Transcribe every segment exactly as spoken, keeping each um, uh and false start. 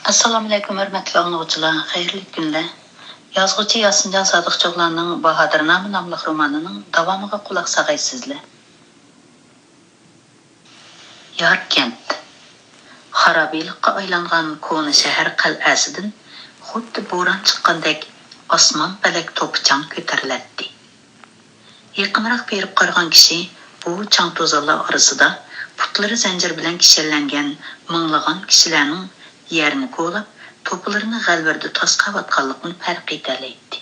ئەسسالامۇئەلەيكۇم، ھۆرمەتلىك ئاڭلىغۇچىلار، خەيرلىك كۈنلەر. يازغۇچى ياسىنجان سادىقچىغلارنىڭ باھادىرنامە ناملىق رومانىنىڭ داۋامىغا قۇلاق ساغايسىزلەر. ياركەنت. خارابىلىققا ئايلانغان كونا شەھەر قەلئەسىدىن خۇددى بوران چىققاندەك ئاسمان پەلەك توپا-چاڭ كۆتۈرۈلەتتى. يېقىنراق بېرىپ قارىغان كىشى بۇ چاڭ-توزانلار ئارىسىدا پۇتلىرى زەنجىر بىلەن كىشەنلەنگەن مىڭلىغان كىشىلەرنىڭ يەرنى كولاپ، توپىلىرىنى غەلۋىردە تاسقاۋاتقانلىقىنى پەرق ئېتەلەيتتى.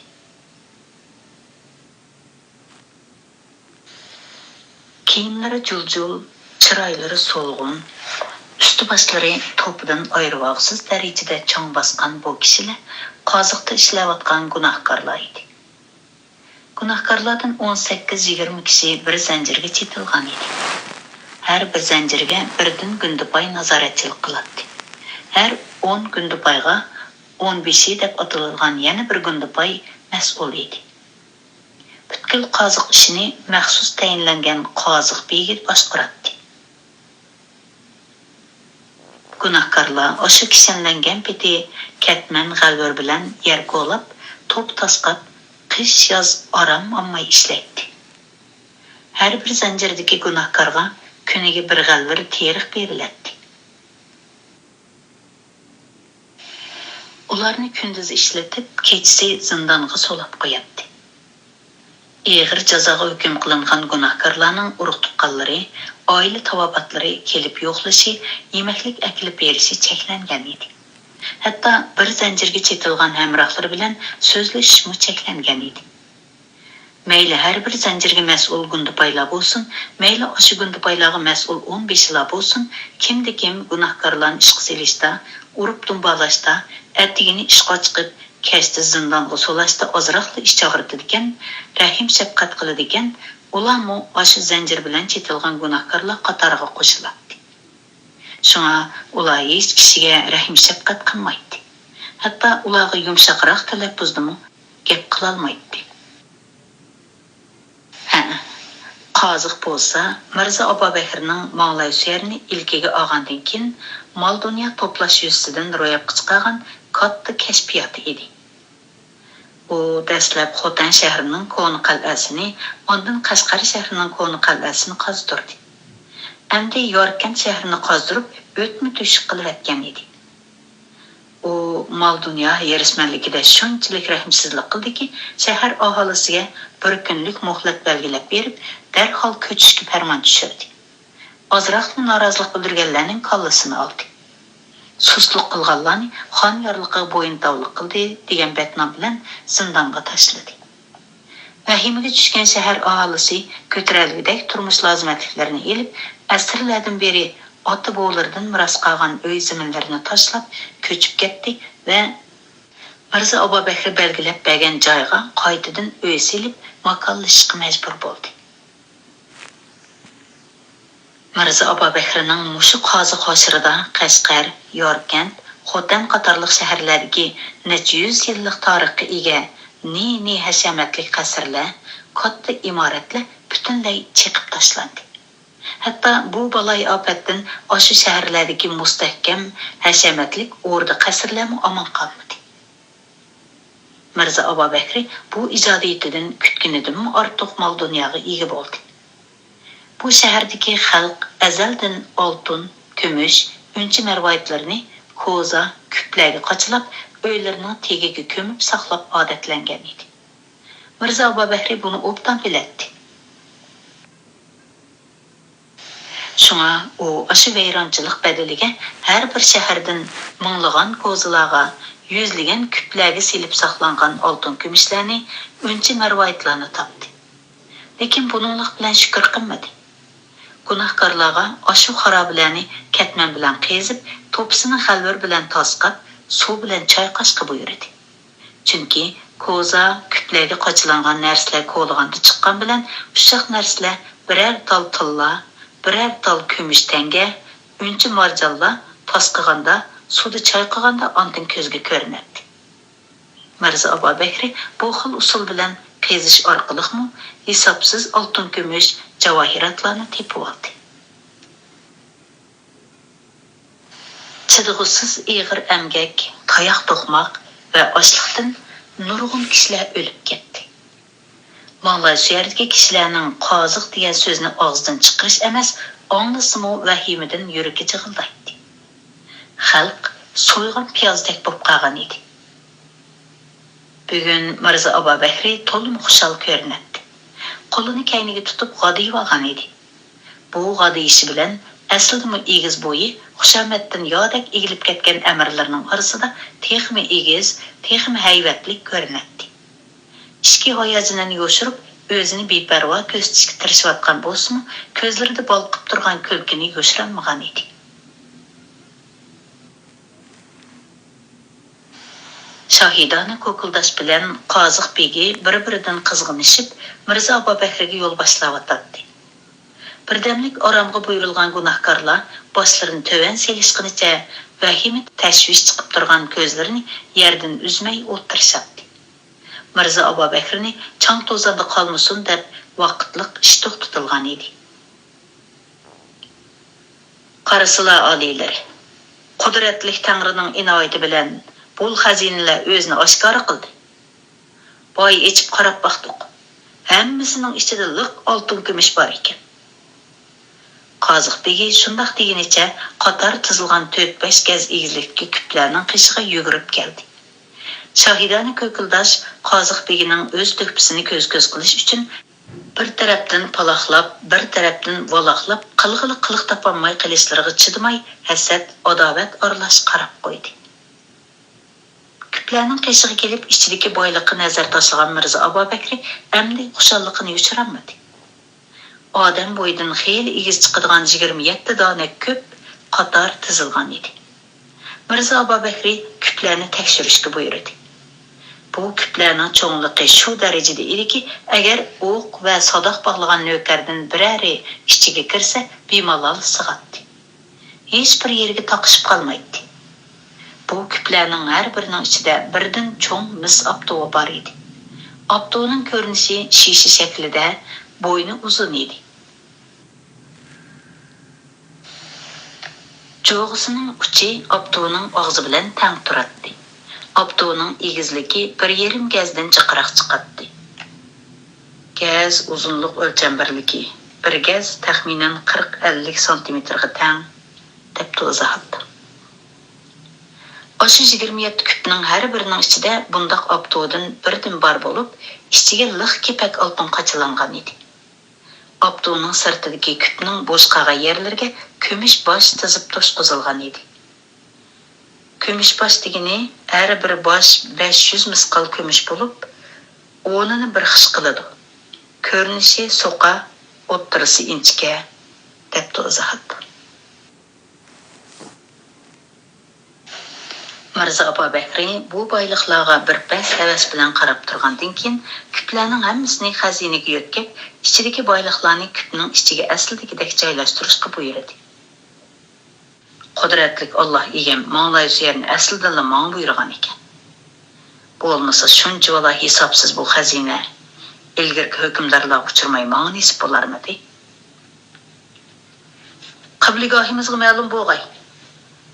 كىيىملىرى جۇل-جۇل، چىرايلىرى سولغۇن، ئۈستى-باشلىرى توپىدىن ئايرىۋالغۇسىز دەرىجىدە چاڭ باسقان بۇ كىشىلەر قازىقتا ئىشلەۋاتقان گۇناھكارلار ئىدى. گۇناھكارلاردىن ئون سەككىز يىگىرمە كىشى بىر زەنجىرگە چېتىلغان ئىدى. ھەر بىر زەنجىرگە بىردىن گۇندىپاي نازارەتچىلىك قىلاتتى. ھەر ئون گۇندىپايغا ئون بېشى دەپ ئاتىلىدىغان يەنە بىر گۇندىپاي مەسئۇل ئىدى. پۈتكۈل قازىق ئىشىنى مەخسۇس تەيىنلەنگەن قازىق بېگى باشقۇراتتى. گۇناھكارلار ئاشۇ كىشەنلەنگەن پېتى كەتمەن غەلۋىر بىلەن يەر كولاپ، توپا تاسقاپ، قىش-ياز ئارام ئالماي ئىشلەيتتى. ھەر بىر زەنجىردىكى گۇناھكارغا كۈنىگە بىر غەلۋىر تېرىق بېرىلەتتى. ئۇلارنى كۈندۈز ئىشلىتىپ، كېچىسى زىندانغا سولاپ قوياتتى. ئېغىر جازاغا ھۆكۈم قىلىنغان گۇناھكارلارنىڭ ئۇرۇق-تۇغقانلىرى، ئائىلە تاۋابىئاتلىرى كېلىپ يوقلىشى، يېمەكلىك ئەكېلىپ بېرىشى چەكلەنگەن ئىدى. ھەتتا بىر زەنجىرگە چېتىلغان ھەمراھلىرى بىلەن سۆزلىشىشمۇ چەكلەنگەن ئىدى. مەيلى ھەر بىر زەنجىرگە مەسئۇل گۇندىپايلار بولسۇن، مەيلى ئاشۇ گۇندىپايلارغا مەسئۇل ئونبېشىلار بولسۇن، كىمدە-كىم گۇناھكارلارنى ئىشقا سېلىشتا، ئۇرۇپ دۇمبالاشتا، ئەتىگىنى ئىشقا چىقىپ، كەچتە زىندانغا سولاشتا ئازراقلا ئىچ ئاغرىتىدىكەن، رەھىم-شەپقەت قىلىدىكەن، ئۇلارمۇ ئاشۇ زەنجىر بىلەن چېتىلغان گۇناھكارلار قاتارىغا قوشۇلاتتى. شۇڭا ئۇلار ھېچ كىشىگە رەھىم-شەپقەت قىلمايتتى. ھەتتا ئۇلارغا يۇمشاقراق تەلەپپۇزدىمۇ گەپ قىلالمايتتى. ھە، قازىق بولسا مىرزا ئابابەكرىنىڭ ماڭلاي سۆيەرنى ئىلكىگە ئالغاندىن كېيىن، مال-دۇنيا توپلاش يۈزىسىدىن روياپقا چىقارغان كاتتا كەشپىياتى ئىدى. ئۇ دەسلەپ خوتەن شەھىرىنىڭ كونا قەلئەسىنى، ئاندىن قەشقەر شەھىرىنىڭ كونا قەلئەسىنى قازدۇردى. ئەمدى ياركەنت شەھىرىنى قازدۇرۇپ، ئۆتمە تۆشۈك قىلىۋەتكەن ئىدى. ئۇ مال-دۇنيا ھېرىسمەنلىكىدە شۇنچىلىك رەھىمسىزلىك قىلدىكى، شەھەر ئاھالىسىگە بىر كۈنلۈك مۆھلەت بەلگىلەپ بېرىپ، دەرھال كۆچۈشكە پەرمان چۈشۈردى. ئازراقلا نارازىلىق بىلدۈرگەنلەرنىڭ كاللىسىنى ئالدى. سۇسلۇق قىلغانلارنى خان يارلىقىغا بويۇنتاۋلىق قىلدى، دېگەن بەتنام بىلەن زىندانغا تاشلىدى. ۋەھىمىگە چۈشكەن شەھەر ئاھالىسى كۆتۈرەلىگۈدەك تۇرمۇش لازىمەتلىكلىرىنى ئېلىپ، ئەسىرلەردىن بېرى ئاتا-بوۋىلىرىدىن مىراس قالغان ئۆي زېمىنلىرىنى تاشلاپ كۆچۈپ كەتتى ۋە مىرزا ئابابەكرى بەلگىلەپ بەرگەن جايغا قايتىدىن ئۆي سېلىپ ماكانلىشىشقا مەجبۇر بولدى. مىرزا ئابابەكرىنىڭ مۇشۇ قازىق ھاشىرىدا قەشقەر، ياركەنت، خوتەن قاتارلىق شەھەرلەردىكى نەچچە يۈز يىللىق تارىخقا ئىگە نى-نى ھەشەمەتلىك قەسىرلەر، كاتتا ئىمارەتلەر پۈتۈنلەي چېقىپ تاشلاندى. ھەتتا بۇ بالايىئاپەتتىن ئاشۇ شەھەرلەردىكى مۇستەھكەم، ھەشەمەتلىك ئوردا-قەسىرلەرمۇ ئامان قالمىدى. مىرزا ئابابەكرى بۇ ئىجادىيىتىدىن كۈتكىنىدىنمۇ ئارتۇق مال-دۇنياغا ئىگە بولدى. بۇ شەھەردىكى خەلق ئەزەلدىن ئالتۇن، كۈمۈش، ئۈنچە-مەرۋايىتلىرىنى كوزا، كۈپلەرگە قاچىلاپ، ئۆيلىرىنىڭ تېگىگە كۆمۈپ ساقلاپ ئادەتلەنگەن ئىدى. مىرزا ئابابەكرى بۇنى ئوبدان بىلەتتى. شۇڭا ئۇ ئاشۇ ۋەيرانچىلىق بەدىلىگە ھەر بىر شەھەردىن مىڭلىغان كوزىلارغا، يۈزلىگەن كۈپلەرگە سېلىپ ساقلانغان ئالتۇن-كۈمۈشلەرنى، ئۈنچە-مەرۋايىتلارنى تاپتى. لېكىن بۇنىڭلىق بىلەن شۈكۈر قىلمىدى. گۇناھكارلارغا ئاشۇ خارابىلەرنى كەتمەن بىلەن قېزىپ، توپىسىنى خەلۋىر بىلەن تاسقاپ، سۇ بىلەن چايقاشقا بۇيرۇدى. چۈنكى كوزا، كۈپلەرگە قاچىلانغان نەرسىلەر كولىغاندا چىققان بىلەن ئۇششاق نەرسىلەر بىرەر تال تىللا، بىرەر تال كۈمۈش تەڭگە، ئۈنچە مارجانلا تاسقىغاندا، سۇدا چايقىغاندا ئاندىن كۆزگە كۆرۈنەتتى. مىرزا ئابابەكرى بۇ خىل ئۇسۇل بىلەن قېزىش ئارقىلىقمۇ ھېسابسىز ئالتۇن-كۈمۈش، جاۋاھىراتلارنى تېپىۋالدى. چىدىغۇسىز ئېغىر ئەمگەك، تاياق توقماق ۋە ئاچلىقتىن نۇرغۇن كىشىلەر ئۆلۈپ كەتتى. ماڭلاي سۆيەردىكى كىشىلەرنىڭ قازىق دېگەن سۆزنى ئاغزىدىن چىقىرىش ئەمەس، ئاڭلىسىمۇ ۋەھىمىدىن يۈرىكى جىغىلدايتتى. خەلق سويغان پىيازدەك بولۇپ قالغان ئىدى. بۈگۈن مىرزا ئابابەكرى تولىمۇ خۇشال كۆرۈنەتتى. قولىنى كەينىگە تۇتۇپ غادىيىۋالغان ئىدى. بۇ غادىيىشى بىلەن ئەسلىدىمۇ ئېگىز بويى، خۇشامەتتىن يادەك ئېگىلىپ كەتكەن ئەمىرلىرىنىڭ ئارىسىدا تېخىمۇ ئېگىز، تېخىمۇ ھەيۋەتلىك كۆرۈنەتتى. ئىچكى ھاياجىنىنى يوشۇرۇپ، ئۆزىنى بىپەرۋا كۆرسىتىشكە تىرىشىۋاتقان بولسىمۇ، كۆزلىرىدە بالقىپ تۇرغان كۈلكىنى يوشۇرالمىغان ئىدى. شاھىدانە كوكۇلداش بىلەن قازىق بېگى بىر-بىرىدىن قىزغىنىشىپ، مىرزا ئابابەكرىگە يول باشلاۋاتاتتى. بىردەملىك ئارامغا بۇيرۇلغان گۇناھكارلار باشلىرىنى تۆۋەن سېلىشقىنىچە ۋەھىمە تەشۋىش چىقىپ تۇرغان كۆزلىرىنى يەردىن ئۈزمەي ئولتۇرۇشاتتى. مىرزا ئابابەكرىنى چاڭ-توزاندا قالمىسۇن دەپ ۋاقىتلىق ئىش توختىتىلغان ئىدى. قارىسىلا، ئالىيلىرى، قۇدرەتلىك تەڭرىنىڭ ئىنايىتى بىلەن بول خەزىنىلەر ئۆزىنى ئاشكارا قىلدى. باي ئېچىپ قاراپ باقتۇق. ھەممىسىنىڭ ئىچىدە لىق ئالتۇن كۈمۈش بار ئىكەن. قازىق بېگى شۇنداق دېگىنىچە قاتار تىزىلغان تۆت-بەش گەز ئېگىزلىكتىكى كۈپلەرنىڭ قېشىغا يۈگۈرۈپ كەلدى. شاھىدانە كۆكۈلداش قازىق بېگىنىڭ ئۆز تۆھپىسىنى كۆز-كۆز قىلىش ئۈچۈن بىر تەرەپتىن پالاقلاپ، بىر تەرەپتىن ۋالاقلاپ، قىلغىلى قىلىق تاپالماي قېلىشلىرىغا چىدىماي، ھەسەت، ئاداۋەت ئارىلاش قاراپ قويدى. كۈپلەرنىڭ قېشىغا كېلىپ، ئىچىدىكى بايلىققا نەزەر تاشلىغان مىرزا ئابابەكرى ئەمدى خۇشاللىقىنى يوشۇرالمىدى. ئادەم بويىدىن خېلى ئېگىز چىقىدىغان يىگىرمە يەتتە دانە كۈپ قاتار تىزىلغان ئىدى. مىرزا ئابابەكرى كۈپلەرنى تەكشۈرۈشكە بۇيرۇدى. بۇ كۈپلەرنىڭ چوڭلۇقى شۇ دەرىجىدە ئىدىكى، ئەگەر ئوق ۋە ساداق باغلىغان نۆكەردىن بىرەرى ئىچىگە كىرسە، بىمالال سىغاتتى. ھېچبىر يېرىگە تاقىشىپ قالمايتتى. بۇ كۈپلەرنىڭ ھەر بىرىنىڭ ئىچىدە بىردىن چوڭ مىس ئاپتوۋى بار ئىدى. ئاپتوۋنىڭ كۆرۈنۈشى شىشە شەكلىدە، بوينى ئۇزۇن ئىدى. جوغىسىنىڭ ئۇچى ئاپتوۋنىڭ ئاغزى بىلەن تەڭ تۇراتتى. ئاپتوۋنىڭ ئېگىزلىكى بىر يېرىم گەزدىن جىقراق چىقاتتى. گەز ئۇزۇنلۇق ئۆلچەم بىرلىكى، بىر گەز تەخمىنەن قىرىق ئەللىك سانتىمېتىرغا تەڭ، دەپتۇ ئىزاھاتتا. ئاشۇ يىگىرمە يەتتە كۈپنىڭ ھەر بىرىنىڭ ئىچىدە بۇنداق ئاپتودىن بىردىن بار بولۇپ، ئىچىگە لىق كېپەك ئالتۇن قاچىلانغان ئىدى. ئاپتونىڭ سىرتىدىكى كۈپنىڭ بوش قالغان يەرلىرىگە كۈمۈش باش تىزىپ توشقۇزۇلغان ئىدى. كۈمۈش باش دېگىنى ھەر بىر باش بەش يۈز مىسقال كۈمۈش بولۇپ، ئورنىنى بىر خىش قىلىدۇ. كۆرۈنۈشى سوقا، ئوتتۇرىسى ئىنچىكە، دەپتۇ ئىزاھاتتا. مىرزا ئابابەكرى بۇ بايلىقلارغا بىر پەس ھەۋەس بىلەن قاراپ تۇرغاندىن كېيىن، كۈپلەرنىڭ ھەممىسىنى خەزىنىگە يۆتكەپ، ئىچىدىكى بايلىقلارنى كۈپنىڭ ئىچىگە ئەسلىدىكىدەك جايلاشتۇرۇشقا بۇيرۇدى. قۇدرەتلىك ئاللاھ ئىگەم ماڭلايسۇ يەرنى ئەسلىدىنلا ماڭا بۇيرۇغان ئىكەن. بولمىسا شۇنچىۋالا ھېسابسىز بۇ خەزىنە ئىلگىرىكى ھۆكۈمدارلارغا ئۇچرىماي ماڭا نېسىپ بولارمىدى؟ قىبلىگاھىمىزغا مەلۇم بولغاي.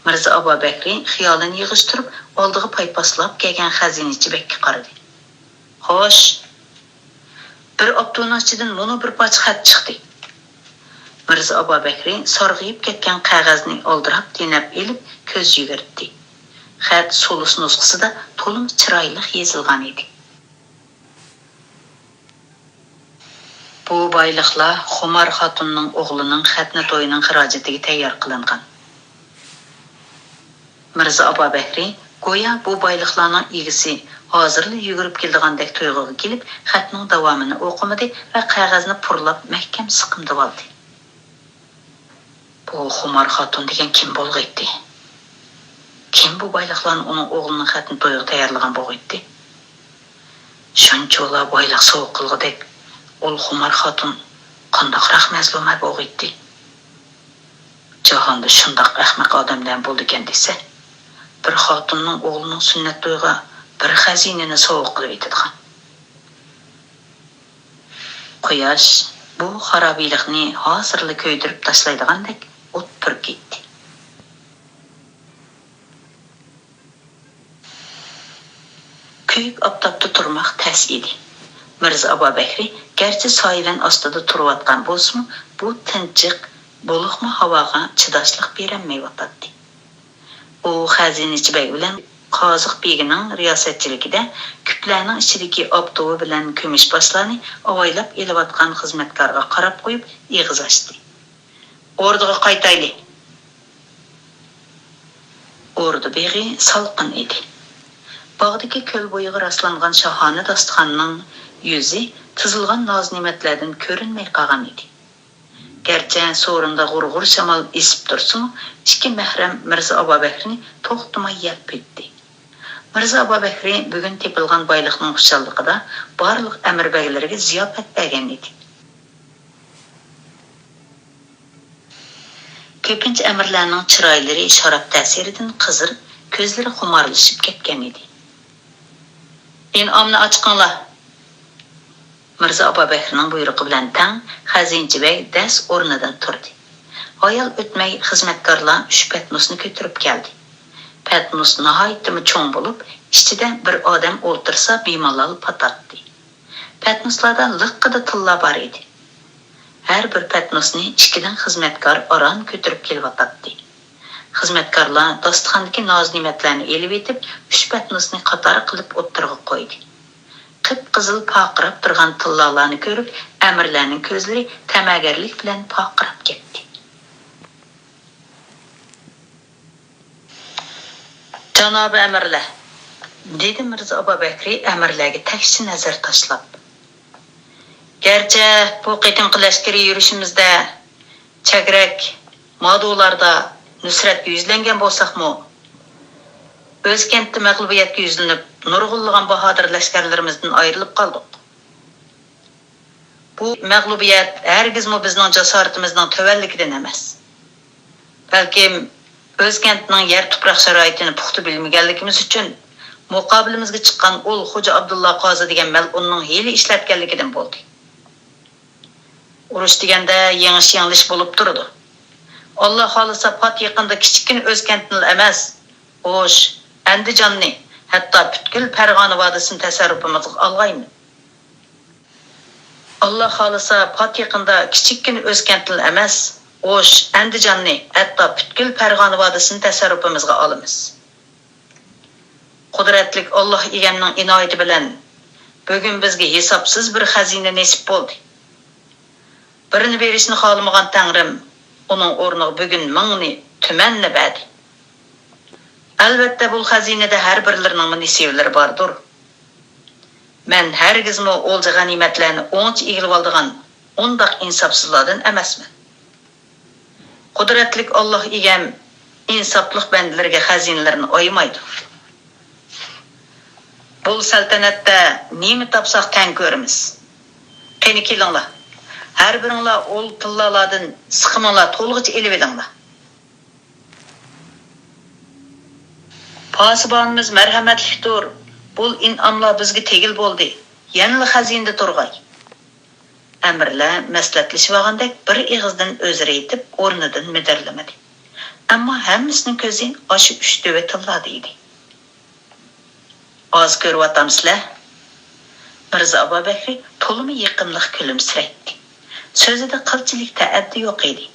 مىرزا ئابابەكرى خىيالىنى يىغىشتۇرۇپ، ئالدىغا پايپاسلاپ كەلگەن خەزىنىچى بەگكە قارىدى. خوش، بىر ئاپتونىڭ ئىچىدىن مۇنۇ بىر پارچە خەت چىقتى. مىرزا ئابابەكرى سارغىيىپ كەتكەن قەغەزنى ئالدىراپ تېنەپ ئېلىپ كۆز يۈگۈرتتى. خەت سولۇس نۇسخىسىدا تولىمۇ چىرايلىق يېزىلغان ئىدى. بۇ بايلىقلار خۇمار خاتۇننىڭ ئوغلىنىڭ خەتنە تويىنىڭ خىراجىتىگە تەييار قىلىنغان. مىرزا ئابابەكرى گويا بۇ بايلىقلارنىڭ ئىگىسى ھازىرلا يۈگۈرۈپ كېلىدىغاندەك تۇيغۇغا كېلىپ، خەتنىڭ داۋامىنى ئوقۇمىدى ۋە قەغەزنى پۇرلاپ مەھكەم سىقىمدىۋالدى. بۇ خۇمار خاتۇن دېگەن كىم بولغىيتتى؟ كىم بۇ بايلىقلارنى ئۇنىڭ ئوغلىنىڭ خەتنە تويىغا تەييارلىغان بولغىيتتى؟ شۇنچىۋالا بايلىق سوۋغا قىلغۇدەك ئۇل خۇمار خاتۇن قانداقراق مەزلۇمە بولغىيتتى؟ جاھاندا شۇنداق ئەخمەق ئادەملەر بولىدىكەن دېسە، بىر خاتۇننىڭ ئوغلىنىڭ سۈننەت تويىغا بىر خەزىنىنى سوۋغا قىلىۋېتىدىغان. قۇياش بۇ خارابىلىقنى ھازىرلا كۆيدۈرۈپ تاشلايدىغاندەك ئوت پۈركەيتتى. سۈيۈك ئاپتاپتا تۇرماق تەس ئىدى. مىرزا ئابابەكرى گەرچە سايىۋەن ئاستىدا تۇرۇۋاتقان بولسىمۇ، بۇ تىنچىق، بۇلۇقما ھاۋاغا چىداشلىق بېرەلمەيۋاتاتتى. ئۇ خەزىنىچى بەگ بىلەن قازىق بېگىنىڭ رىياسەتچىلىكىدە كۈپلەرنىڭ ئىچىدىكى ئاپتوۋا بىلەن كۈمۈش باسلارنى ئاۋايلاپ ئېلىۋاتقان خىزمەتكارغا قاراپ قويۇپ ئېغىز ئاچتى. ئوردىغا قايتايلى. ئوردا بېغى سالقىن ئىدى. باغدىكى كۆل بويىغا راسلانغان شاھانە داستىخاننىڭ يۈزى تىزىلغان ناز-نېمەتلەردىن كۆرۈنمەي قالغان ئىدى. گەرچە سورۇندا غۇر-غۇر شامال ئېسىپ تۇرسىمۇ، ئىككى مەھرەم مىرزا ئابابەكرىنى توختىماي يەپ ئۆتتى. مىرزا ئابابەكرى بۈگۈن تېپىلغان بايلىقنىڭ خۇشاللىقىدا بارلىق ئەمىر بەگلىرىگە زىياپەت بەرگەن ئىدى. كۆپىنچە ئەمىرلەرنىڭ چىرايلىرى شاراب تەسىرىدىن قىزىرىپ، كۆزلىرى خۇمارلىشىپ كەتكەن ئىدى. ئىنئامنى ئاچىقىڭلار! مىرزا ئابابەكرىنىڭ بۇيرۇقى بىلەن تەڭ خەزىنىچى بەگ دەس ئورنىدىن تۇردى. ھايال ئۆتمەي خىزمەتكارلار ئۈچ پەتنۇسنى كۆتۈرۈپ كەلدى. پەتنۇس ناھايىتىمۇ چوڭ بولۇپ، ئىچىدە بىر ئادەم ئولتۇرسا بىمالال پاتاتتى. پەتنۇسلاردا لىققىدە تىللا بار ئىدى. ھەر بىر پەتنۇسنى ئىككىدىن خىزمەتكار ئاران كۆتۈرۈپ كېلىۋاتاتتى. خىزمەتكارلار داستىخاندىكى ناز-نېمەتلەرنى ئېلىۋېتىپ، ئۈچ پەتنۇسنى قاتار قىلىپ ئوتتۇرىغا قويدى. قىپقىزىل پارقىراپ تۇرغان تىللالارنى كۆرۈپ، ئەمىرلەرنىڭ كۆزلىرى تەمەگەرلىك بىلەن پارقىراپ كەتتى. جانابىي ئەمىرلەر، دېدى مىرزا ئابابەكرى ئەمىرلەرگە تەكشى نەزەر تاشلاپ. گەرچە بۇ قېتىمقى لەشكىرىي يۈرۈشىمىزدە چەكرەك، مادۇلاردا نۇسرەتكە يۈزلەنگەن بولساقمۇ، ئۆزكەنتتە مەغلۇبىيەتكە يۈزلىنىپ، نۇرغۇنلىغان باھادىر لەشكەرلىرىمىزدىن ئايرىلىپ قالدۇق. بۇ مەغلۇبىيەت ھەرگىزمۇ بىزنىڭ جاسارىتىمىزنىڭ تۆۋەنلىكىدىن ئەمەس. بەلكىم ئۆزكەنتنىڭ يەر تۇپراق شارائىتىنى پۇختا بىلمىگەنلىكىمىز ئۈچۈن، مۇقابىلىمىزگە چىققان ئۇل خوجا ئابدۇللا قازى دېگەن مەلئۇننىڭ ھىيلە ئىشلەتكەنلىكىدىن بولدى. ئۇرۇش دېگەندە يېڭىش-يېڭىلىش بولۇپ تۇرىدۇ. ئاللا خالىسا پات يېقىندا كىچىككىنە ئۆزكەنتنىلا ئەمەس، ئوش، ئەندىجاننى، ھەتتا پۈتكۈل پەرغانە ۋادىسىنى تەسەررۇپىمىزغا ئالغايمىز. ئاللا خالىسا پات يېقىندا كىچىككىنە ئۆزكەنتنىلا ئەمەس، ئوش، ئەندىجاننى، ھەتتا پۈتكۈل پەرغانە ۋادىسىنى تەسەررۇپىمىزغا ئالىمىز. قۇدرەتلىك ئاللا ئىگەمنىڭ ئىنايىتى بىلەن بۈگۈن بىزگە ھېسابسىز بىر خەزىنە نېسىپ بولدى. بىرنى بېرىشنى خالىمىغان تەڭرىم ئۇنىڭ ئورنىغا بۈگۈن مىڭنى، تۈمەننى بەردى. ئەلۋەتتە، بۇ خەزىنىدە ھەر بىرلىرىنىڭمۇ نېسىۋىلىرى باردۇر. مەن ھەرگىزمۇ ئولجا غەنىيمەتلەرنى ئوڭچە ئىگىلىۋالىدىغان ئۇنداق ئىنساپسىزلاردىن ئەمەسمەن. قۇدرەتلىك ئاللا ئىگەم ئىنساپلىق بەندىلىرىگە خەزىنىلىرىنى ئايىمايدۇ. بۇ سەلتەنەتتە نېمە تاپساق تەڭ كۆرىمىز. قېنى كېلىڭلار، ھەر بىرىڭلار ئۇل تىللالاردىن سىقىمىڭلار تولغىچە ئېلىۋېلىڭلار. پاسىبانىمىز مەرھەمەتلىكتۇر، بۇل ئىنئاملار بىزگە تېگىل بولدى، يەنىلا خەزىنىدە تۇرغاي. ئەمىرلەر مەسلىھەتلىشىۋالغاندەك بىر ئېغىزدىن ئۆزرە ئېيتىپ، ئورنىدىن مىدىرلىمىدى. ئەمما ھەممىسىنىڭ كۆزى ئاشۇ ئۈچ تۆۋە تىللادا ئىدى. ئاز كۆرۈۋاتامسىلەر؟ مىرزا ئابابەكرى تولىمۇ يېقىملىق كۈلۈمسىرەيتتى. سۆزىدە قىلچىلىك تەئەددى يوق ئىدى.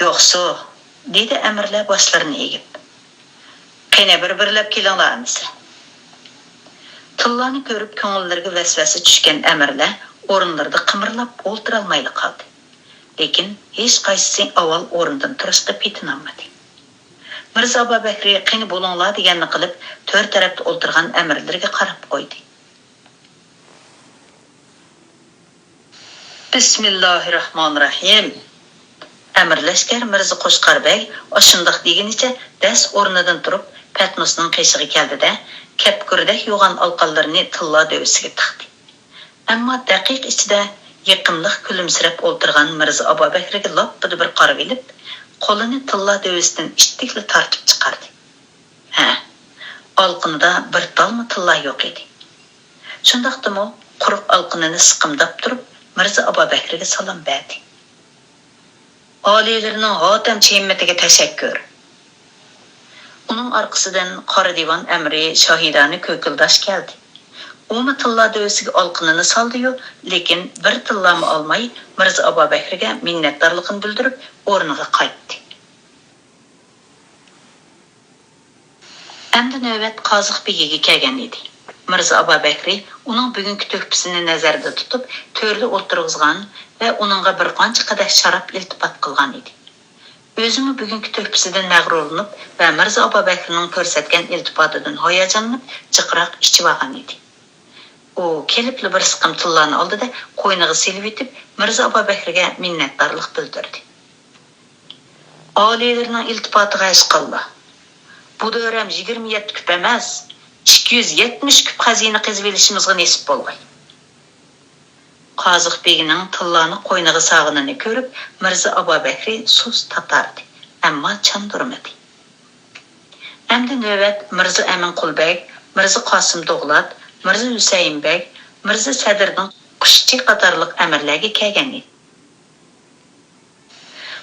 يوقسۇ، دېدى ئەمىرلەر باشلىرىنى ئېگىپ. قېنى، بىر-بىرلەپ كېلىڭلار ئەمىسە. تىللانى كۆرۈپ كۆڭۈللىرىگە ۋەسۋەسە چۈشكەن ئەمىرلەر ئورۇنلىرىدا قىمىرلاپ ئولتۇرالمايلا قالدى. لېكىن ھېچقايسىسى ئاۋۋال ئورنىدىن تۇرۇشقا پېتىنالمىدى. مىرزا ئابابەكرى قېنى بولۇڭلار دېگەننى قىلىپ، تۆر تەرەپتە ئولتۇرغان ئەمىرلىرىگە قاراپ قويدى. بىسمىللاھىرراھمانىرراھىم. ئەمىر لەشكەر مىرزا قوچقار بەگ ئاشۇنداق دېگىنىچە دەس ئورنىدىن تۇرۇپ، پەتنۇسنىڭ قېشىغا كەلدى-دە، كەپكۈردەك يوغان ئالقانلىرىنى تىللا دۆۋىسىگە تىقتى. ئەمما دەقىقە ئىچىدە يېقىملىق كۈلۈمسىرەپ ئولتۇرغان مىرزا ئابابەكرىگە لاپپىدە بىر قارىۋېلىپ، قولىنى تىللا دۆۋىسىدىن ئىتتىكلا تارتىپ چىقاردى. ھە، ئالقىنىدا بىر تالمۇ تىللا يوق ئىدى. شۇنداقتىمۇ قۇرۇق ئالقىنىنى سىقىمداپ تۇرۇپ، مىرزا ئابابەكرىگە سالام بەردى. ئالىيلىرىنىڭ ھاتەمچى ھىممىتىگە تەشەككۈر. ئۇنىڭ ئارقىسىدىن قارا دىۋان ئەمىرى شاھىدانە كۆكۈلداش كەلدى. ئۇمۇ تىللا دۆۋىسىگە ئالقىنىنى سالدى-يۇ، لېكىن بىر تىللامۇ ئالماي، مىرزا ئابابەكرىگە مىننەتدارلىقىنى بىلدۈرۈپ، ئورنىغا قايتتى. ئەمدى نۆۋەت قازىق بېگىگە كەلگەن ئىدى. مىرزا ئابابەكرى ئۇنىڭ بۈگۈنكى تۆھپىسىنى نەزەردە تۇتۇپ، تۆردە ئولتۇرغۇزغان ۋە ئۇنىڭغا بىر قانچە قەدەھ شاراب ئىلتىپات قىلغان ئىدى. ئۆزىمۇ بۈگۈنكى تۆھپىسىدىن مەغرۇرلىنىپ ۋە مىرزا ئابابەكرىنىڭ كۆرسەتكەن ئىلتىپاتىدىن ھاياجانلىنىپ، جىقراق ئىچىۋالغان ئىدى. ئۇ كېلىپلا بىر سىقىم تىللانى ئالدى-دە، قوينىغا سېلىۋېتىپ، مىرزا ئابابەكرىگە مىننەتدارلىق بىلدۈردى. ئالىيلىرىنىڭ ئىلتىپاتىغا ھەشقاللا. بۇ دۆۋرەم يىگىرمە يەتتە كۈپ ئەمەس، ئىككى يۈز يەتمىش كۈپ خەزىنە قېزىۋېلىشىمىزغا نېسىپ بولغاي. قازىق بېگىنىڭ تىللانى قوينىغا سالغىنىنى كۆرۈپ، مىرزا ئابابەكرى سۇس تاتاردى، ئەمما چاندۇرمىدى. ئەمدى نۆۋەت مىرزا ئەمىنقۇل بەگ، مىرزا قاسىم دوغلات، مىرزا ھۈسەيىن بەگ، مىرزا سەدىردىن قۇشچى قاتارلىق ئەمىرلەرگە كەلگەن ئىدى.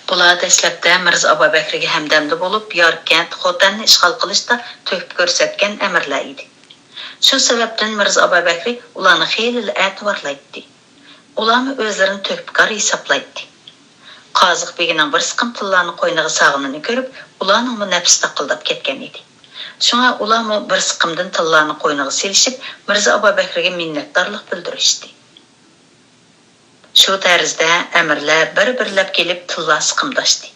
بۇلار دەسلەپتە مىرزا ئابابەكرىگە ھەمدەمدە بولۇپ، ياركەنت، خوتەننى ئىشغال قىلىشتا تۆھپە كۆرسەتكەن ئەمىرلەر ئىدى. شۇ سەۋەبتىن مىرزا ئابابەكرى ئۇلارنى خېلىلا ئەتىۋارلايتتى. ئۇلارمۇ ئۆزلىرىنى تۆھپىكار ھېسابلايتتى. قازىق بېگىنىڭ بىر سىقىم تىللانى قوينىغا سالغىنىنى كۆرۈپ، ئۇلارنىڭمۇ نەپسى تاقىلداپ كەتكەن ئىدى. شۇڭا ئۇلارمۇ بىر سىقىمدىن تىللانى قوينىغا سېلىشىپ، مىرزا ئابابەكرىگە مىننەتدارلىق بىلدۈرۈشتى. شۇ تەرزدە ئەمىرلەر بىر-بىرلەپ كېلىپ تىللا سىقىمداشتى.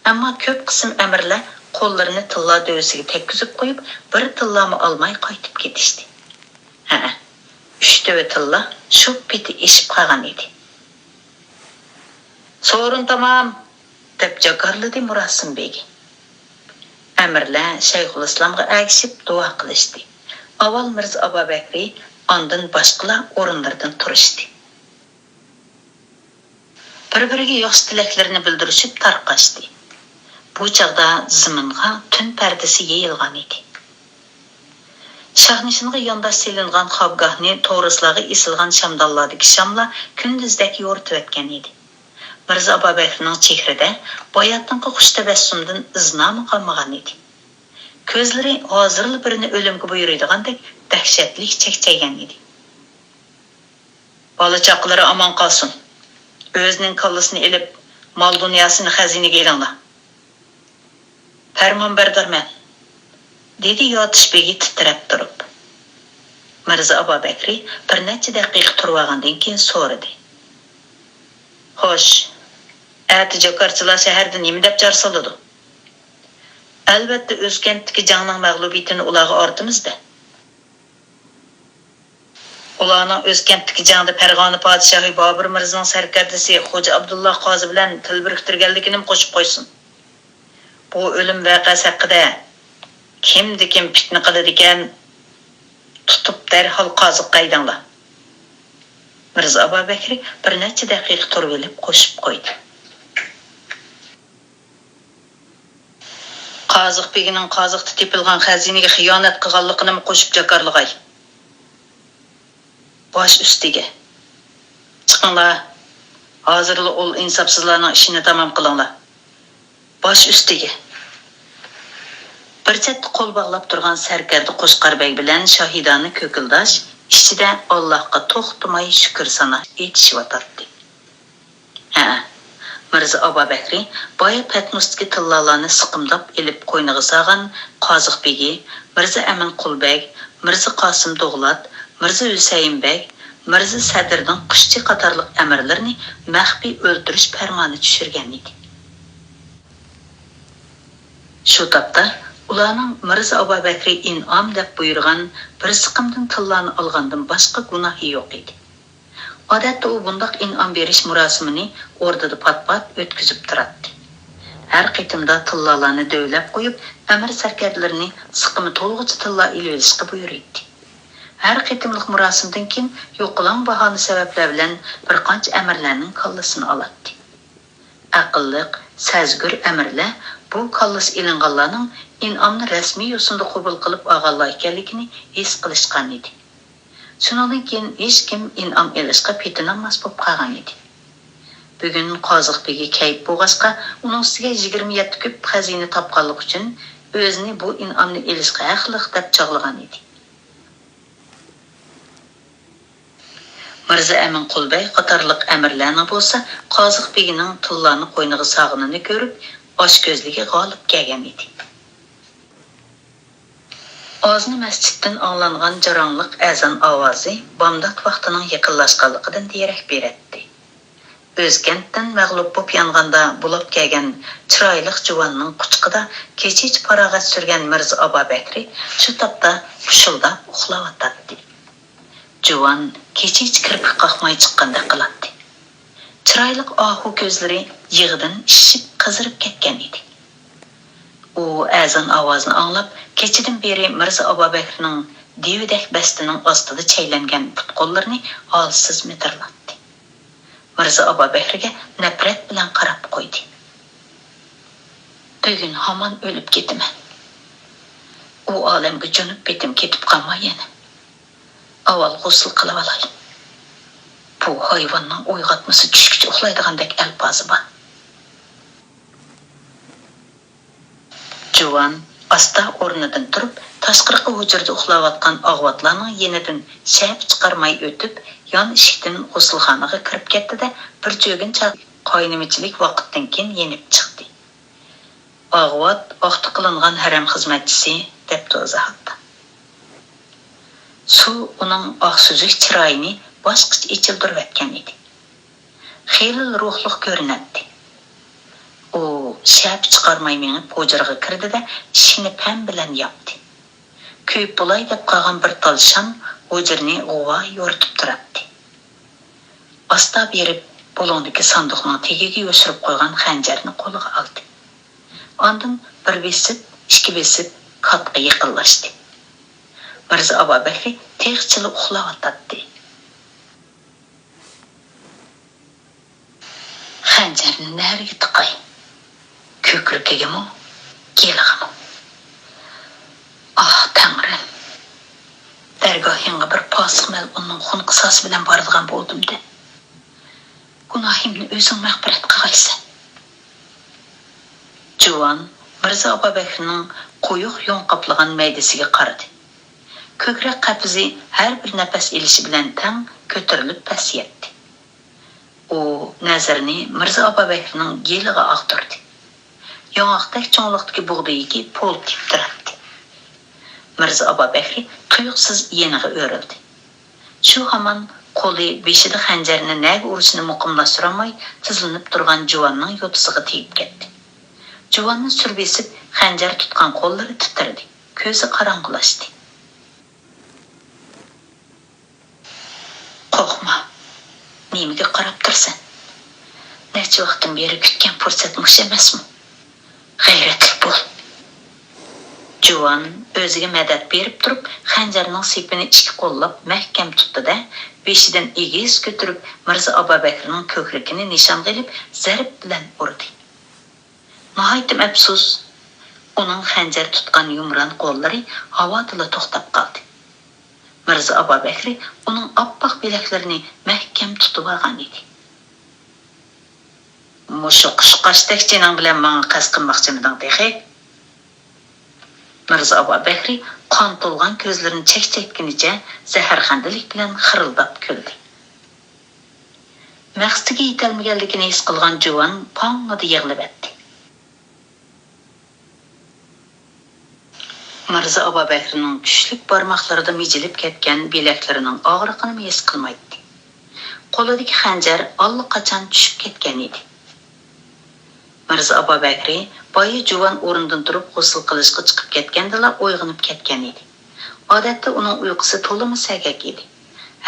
ئەمما كۆپ قىسىم ئەمىرلەر قوللىرىنى تىللا دۆۋىسىگە تەگكۈزۈپ قويۇپ، بىر تىللامۇ ئالماي قايتىپ كېتىشتى. ھەئە، ئۈچ تۆۋە تىللا شۇ پېتى ئېشىپ قالغان ئىدى. «سورۇن تامام!» دەپ جاكارلىدى مۇراسىم بېگى. ئەمىرلەر شەيخۇلئىسلامغا ئەگىشىپ دۇئا قىلىشتى. ئاۋۋال مىرزا ئابابەكرى، ئاندىن باشقىلار ئورۇنلىرىدىن تۇرۇشتى. بىر-بىرىگە ياخشى تىلەكلىرىنى بىلدۈرۈشۈپ تارقاشتى. بۇ چاغدا زېمىنغا تۈن پەردىسى يېيىلغان ئىدى. شاھنىشىنغا يانداش سېلىنغان خاپگاھنى تورۇسلارغا ئېسىلغان شامدانلاردىكى شاملار كۈندۈزدەك يورۇتۇۋەتكەن ئىدى. مىرزا ئابابەكرىنىڭ چېھرىدە باياتىنقى خۇش تەبەسسۇمدىن ئىزنامۇ قالمىغان ئىدى. كۆزلىرى ھازىرلا بىرىنى ئۆلۈمگە بۇيرۇيدىغاندەك دەھشەتلىك چەكچەيگەن ئىدى. «بالا-چاقىلىرى ئامان قالسۇن. ئۆزىنىڭ كاللىسىنى ئېلىپ، مال-دۇنياسىنى خەزىنىگە ئېلىڭلار. پەرمان بەردارمەن»، دېدى ياتۇش بېگى تىترەپ تۇرۇپ. مىرزا ئابابەكرى بىر نەچچە دەقىقە تۇرۇۋالغاندىن كېيىن سورىدى: «خوش، ئەتە جاكارچىلار شەھەردە نېمە دەپ جار سالىدۇ؟ ئەلۋەتتە، ئۆزكەنتتىكى جەڭنىڭ مەغلۇبىيىتىنى ئۇلارغا ئارتىمىز-دە. ئۇلارنىڭ ئۆزكەنتتىكى جەڭدە پەرغانە پادىشاھى بابۇر مىرزىنىڭ سەركەردىسى خوجا ئابدۇللا قازى بىلەن تىل بىرىكتۈرگەنلىكىنىمۇ قوشۇپ قويسۇن. بۇ ئۆلۈم ۋەقەسى ھەققىدە كىمدە كىم پىتنە قىلىدىكەن، تۇتۇپ دەرھال قازىققا ھەيدەڭلار.» مىرزا ئابابەكرى بىر نەچچە دەقىقە تۇرۇۋېلىپ قوشۇپ قويدى: «قازىق بېگىنىڭ قازىقتا تېپىلغان خەزىنىگە خىيانەت قىلغانلىقىنىمۇ قوشۇپ جاكارلىغاي.» «باش ئۈستىگە. چىقىڭلار، ھازىرلا ئۇل ئىنساپسىزلارنىڭ ئىشىنى تامام قىلىڭلار. باش ئۈستىگە.» بىر چەتتە قول باغلاپ تۇرغان سەركەردە قوچقار بەگ بىلەن شاھىدانە كۆكۈلداش ئىچىدە ئاللاھقا توختىماي شۈكۈر سانا ئېيتىشىۋاتاتتى. ھە، مىرزا ئابابەكرى بايا پەتنۇستىكى تىللالارنى سىقىمداپ ئېلىپ قوينىغا سالغان قازىق بېگى، مىرزا ئەمىنقۇل بەگ، مىرزا قاسىم دوغلات، مىرزا ھۈسەيىن بەگ، مىرزا سەدىردىن قۇشچى قاتارلىق ئەمىرلىرىنى مەخپىي ئۆلتۈرۈش پەرمانى چۈشۈرگەن ئىدى. شۇ تاپتا ئۇلارنىڭ مىرزا ئابابەكرى ئىنئام دەپ بۇيرۇغان بىر سىقىمدىن تىللانى ئالغاندىن باشقا گۇناھى يوق ئىدى. ئادەتتە ئۇ بۇنداق ئىنئام بېرىش مۇراسىمىنى ئوردىدا پات-پات ئۆتكۈزۈپ تۇراتتى. ھەر قېتىمدا تىللالارنى دۆۋىلەپ قويۇپ، ئەمىر سەركەردىلىرىنى سىقىمى تولغۇچە تىللا ئېلىۋېلىشقا بۇيرۇيتتى. ھەر قېتىملىق مۇراسىمدىن كېيىن يوقىلاڭ باھانە سەۋەبلەر بىلەن بىر قانچە ئەمىرلەرنىڭ كاللىسىنى ئالاتتى. ئەقىللىق، سەزگۈر ئەمىرلەر بۇ كاللىسى ئېلىنغانلارنىڭ ئىنئامنى رەسمىي يوسۇندا قوبۇل قىلىپ ئالغانلار ئىكەنلىكىنى ھېس قىلىشقانىدى. شۇنىڭدىن كېيىن ھېچكىم ئىنئام ئېلىشقا پېتىنالماس بولۇپ قالغان ئىدى. بۈگۈن قازىق بېگى كەيپ بولغاچقا، ئۇنىڭ ئۈستىگە يىگىرمە يەتتە كۈپ خەزىنە تاپقانلىقى ئۈچۈن ئۆزىنى بۇ ئىنئامنى ئېلىشقا ھەقلىق دەپ چاغلىغان ئىدى. مىرزا ئەمىن قۇلبەگ قاتارلىق ئەمىرلەرنىڭ بولسا قازىق بېگىنىڭ تىللانى قوينىغا سالغىنىنى كۆرۈپ، ئاچكۆزلۈكى غالىب كەلگەن ئىدى. ئازان مەسچىتتىن ئاڭلانغان جاراڭلىق ئەزان ئاۋازى بامدات ۋاقتىنىڭ يېقىنلاشقانلىقىدىن دېرەك بېرەتتى. ئۆزكەنتتىن مەغلۇپ بولۇپ يانغاندا بۇلاپ كەلگەن چىرايلىق جۇۋاننىڭ قۇچىقىدا كېچىچە پاراغەت سۈرگەن مىرزا ئابابەكرى شۇ تاپتا پۇشۇلداپ ئۇخلاۋاتاتتى. جۇۋان كېچىچە كىرپىك قاقماي چىققاندەك قىلاتتى. چىرايلىق ئاھۇ كۆزلىرى يىغىدىن شىشىپ قىزىرىپ كەتكەن ئىدى. ئۇ ئەزان ئاۋازىنى ئاڭلاپ، كېچىدىن بېرى مىرزا ئابابەكرىنىڭ دىۋىدەك بەستىنىڭ ئاستىدا چەيلەنگەن پۇت-قوللىرىنى ھالسىز مىدىرلاتتى. مىرزا ئابابەكرىگە نەپرەت بىلەن قاراپ قويدى. بۈگۈن ھامان ئۆلۈپ كېتىمەن. ئۇ ئالەمگە جۇنۇپ بېتىم كېتىپ قالماي يەنە. ئاۋۋال غۇسۇل قىلىۋالاي. بۇ ھايۋاننىڭ ئويغاتمىسا چۈشكىچە ئۇخلايدىغاندەك ئەلپازى بار. جۇۋان ئاستا ئورنىدىن تۇرۇپ، تاشقىرىقى ھۇجرىدا ئۇخلاۋاتقان ئاغۋاتلارنىڭ يېنىدىن شەپە چىقارماي ئۆتۈپ، يان ئىشىكتىن غۇسۇلخانىغا كىرىپ كەتتى-دە، بىر چۆگۈن چاغ قاينىمىچىلىك ۋاقىتتىن كېيىن يېنىپ چىقتى. ئاغۋات ئاقتا قىلىنغان ھەرەم خىزمەتچىسى، دەپتۇ ئىزاھاتتا. سۇ ئۇنىڭ ئاق سۈزۈك چىرايىنى باشقىچە ئېچىلدۇرۇۋەتكەن ئىدى. خېلىلا روھلۇق كۆرۈنەتتى. ئۇ شەپە چىقارماي مېڭىپ ھۇجرىغا كىردى-دە، ئىشىكنى پەم بىلەن ياپتى. كۆيۈپ بولاي دەپ قالغان بىر تال شام ھۇجرىنى غۇۋا يورۇتۇپ تۇراتتى. ئاستا بېرىپ، بۇلۇڭدىكى ساندۇقنىڭ تېگىگە يوشۇرۇپ قويغان خەنجەرنى قولىغا ئالدى. ئاندىن بىر بېسىپ، ئىككى بېسىپ، كاتقا يېقىنلاشتى. مىرزا ئابابەكرى تېخىچىلا ئۇخلاۋاتاتتى. خەنجەرنى نەگە تىقاي؟ كۆكرىكىگىمۇ، گېلىغىمۇ؟ ئاھ، تەڭرىم! دەرگاھىڭغا بىر پاسىق مەلئۇننىڭ خۇن قىساسى بىلەن بارىدىغان بولدۇم-دە. گۇناھىمنى ئۆزۈڭ مەغپىرەت قىلغايسەن. جۇۋان مىرزا ئابابەكرىنىڭ قويۇق يۇڭ قاپلىغان مەيدىسىگە قارىدى. كۆكرەك قەپىسى ھەر بىر نەپەس ئېلىشى بىلەن تەڭ كۆتۈرۈلۈپ پەسىيەتتى. ئۇ نەزىرىنى مىرزا ئابابەكرىنىڭ گېلىغا ئاغدۇردى. ياڭاقتەك چوڭلۇقتىكى بۇغدىيىكى پولتىيىپ تۇراتتى. مىرزا ئابابەكرى تۇيۇقسىز يېنىغا ئۆرۈلدى. شۇ ھامان قولى بېشىدا خەنجەرنى نەگە ئۇرۇشىنى مۇقىملاشتۇرالماي تىزلىنىپ تۇرغان جۇۋاننىڭ يوتىسىغا تېگىپ كەتتى. جۇۋاننى سۈر بېسىپ، خەنجەر تۇتقان قوللىرى تىترىدى، كۆزى قاراڭغۇلاشتى. قورقما. نېمىگە قاراپ تۇرىسەن؟ نەچچە ۋاقىتتىن بېرى كۈتكەن پۇرسەت مۇشۇ ئەمەسمۇ؟ غەيرەتلىك بول. جۇۋان ئۆزىگە مەدەت بېرىپ تۇرۇپ، خەنجەرنىڭ سېپىنى ئىككى قوللاپ مەھكەم تۇتتى-دە، بېشىدىن ئېگىز كۆتۈرۈپ، مىرزا ئابابەكرىنىڭ كۆكرىكىنى نىشانغا ئېلىپ، زەرب بىلەن ئۇردى. ناھايىتىمۇ ئەپسۇس، ئۇنىڭ خەنجەر تۇتقان يۇمران قوللىرى ھاۋادىلا توختاپ قالدى. مىرزا ئابابەكرى ئۇنىڭ ئاپئاق بىلەكلىرىنى مەھكەم تۇتۇۋالغان ئىدى. مۇشۇ قۇشقاچتەك جېنىڭ بىلەن ماڭا قەست قىلماقچىمىدىڭ تېخى؟ مىرزا ئابابەكرى قان تولغان كۆزلىرىنى چەكچەيتكىنىچە زەھەرخەندىلىك بىلەن خىرىلداپ كۈلدى. مەقسىتىگە يېتەلمىگەنلىكىنى ھېس قىلغان جۇۋان پاڭڭىدە يىغلىۋەتتى. مىرزا ئابابەكرىنىڭ كۈچلۈك بارماقلىرىدا مىجىلىپ كەتكەن بىلەكلىرىنىڭ ئاغرىقىنىمۇ ھېس قىلمايتتى. قولىدىكى خەنجەر ئاللىقاچان چۈشۈپ كەتكەن ئىدى. مىرزا ئابابەكرى بايا جۇۋان ئورنىدىن تۇرۇپ غۇسۇل قىلىشقا چىقىپ كەتكەندىلا ئويغىنىپ كەتكەن ئىدى. ئادەتتە ئۇنىڭ ئۇيقۇسى تولىمۇ سەگەك ئىدى.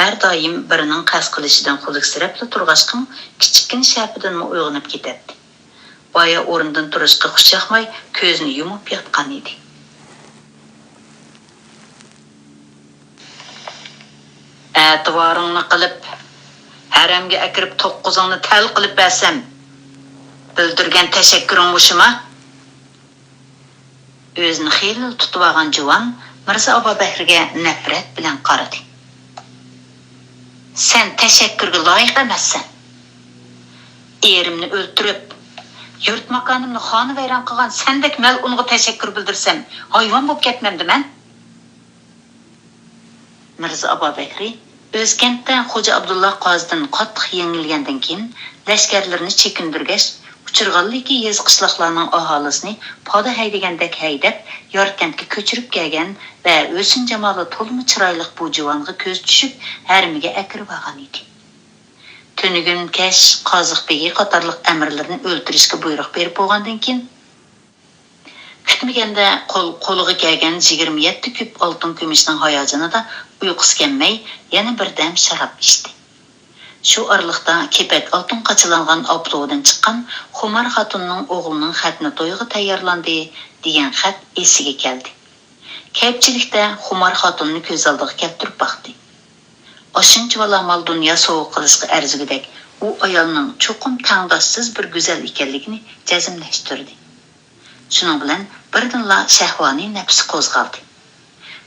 ھەر دائىم بىرىنىڭ قەست قىلىشىدىن خۇلۇكسىرەپلا تۇرغاچقىمۇ، كىچىككىنە شەپىدىنمۇ ئويغىنىپ كېتەتتى. بايا ئورنىدىن تۇرۇشقا خۇش ياقماي، كۆزىنى يۇمۇپ ياتقان ئىدى. ئەتىۋارىڭنى قىلىپ، ھەرەمگە ئەكىرىپ توققۇزۇڭنى تەل قىلىپ بەرسەم، بىلدۈرگەن تەشەككۈرۈڭ مۇشۇما؟ ئۆزىنى خېلىلا تۇتۇۋالغان جۇۋان مىرزا ئابابەكرىگە نەپرەت بىلەن قارىدى. سەن تەشەككۈرگە لايىق ئەمەسسەن. ئېرىمنى ئۆلتۈرۈپ، يۇرت-ماكانىمنى خانىۋەيران قىلغان سەندەك مەلئۇنغا تەشەككۈر بىلدۈرسەم، ھايۋان بولۇپ كەتمەمدىمەن؟ مىرزا ئابابەكرى ئۆزكەنتتە خوجا ئابدۇللا قازىدىن قاتتىق يېڭىلگەندىن كېيىن، لەشكەرلىرىنى چېكىندۈرگەچ، ئۇچرىغانلىكى يېزا-قىشلاقلارنىڭ ئاھالىسىنى پادا ھەيدىگەندەك ھەيدەپ، ياركەنتكە كۆچۈرۈپ كەلگەن ۋە ھۆسن-جامالى تولىمۇ چىرايلىق بۇ جۇۋانغا كۆزى چۈشۈپ، ھەرىمىگە ئەكىرىۋالغان ئىدى. تۈنۈگۈن كەچ قازىق بېگى قاتارلىق ئەمىرلىرىنى ئۆلتۈرۈشكە بۇيرۇق بېرىپ بولغاندىن كېيىن، كۈتمىگەندە قول-، قولىغا كەلگەن يىگىرمە يەتتە كۈپ ئالتۇن كۈمۈشنىڭ ھاياجىنىدا ئۇيقۇسى كەلمەي، يەنە بىردەم شاراب ئىچتى. شۇ ئارىلىقتا كېپەك ئالتۇن قاچىلانغان ئاپتوۋىدىن چىققان خۇمار خاتۇننىڭ ئوغلىنىڭ خەتنە تويىغا تەييارلاندى دېگەن خەت ئېسىگە كەلدى. كەيپچىلىكتە خۇمار خاتۇننى كۆز ئالدىغا كەلتۈرۈپ باقتى. ئاشۇنچىۋالا مال-دۇنيا سوۋغا قىلىشقا ئەرزىگۈدەك ئۇ ئايالنىڭ چوقۇم تەڭداشسىز بىر گۈزەل ئىكەنلىكىنى جەزملەشتۈردى. شۇنىڭ بىلەن بىردىنلا شەھۋانىي نەپسى قوزغالدى.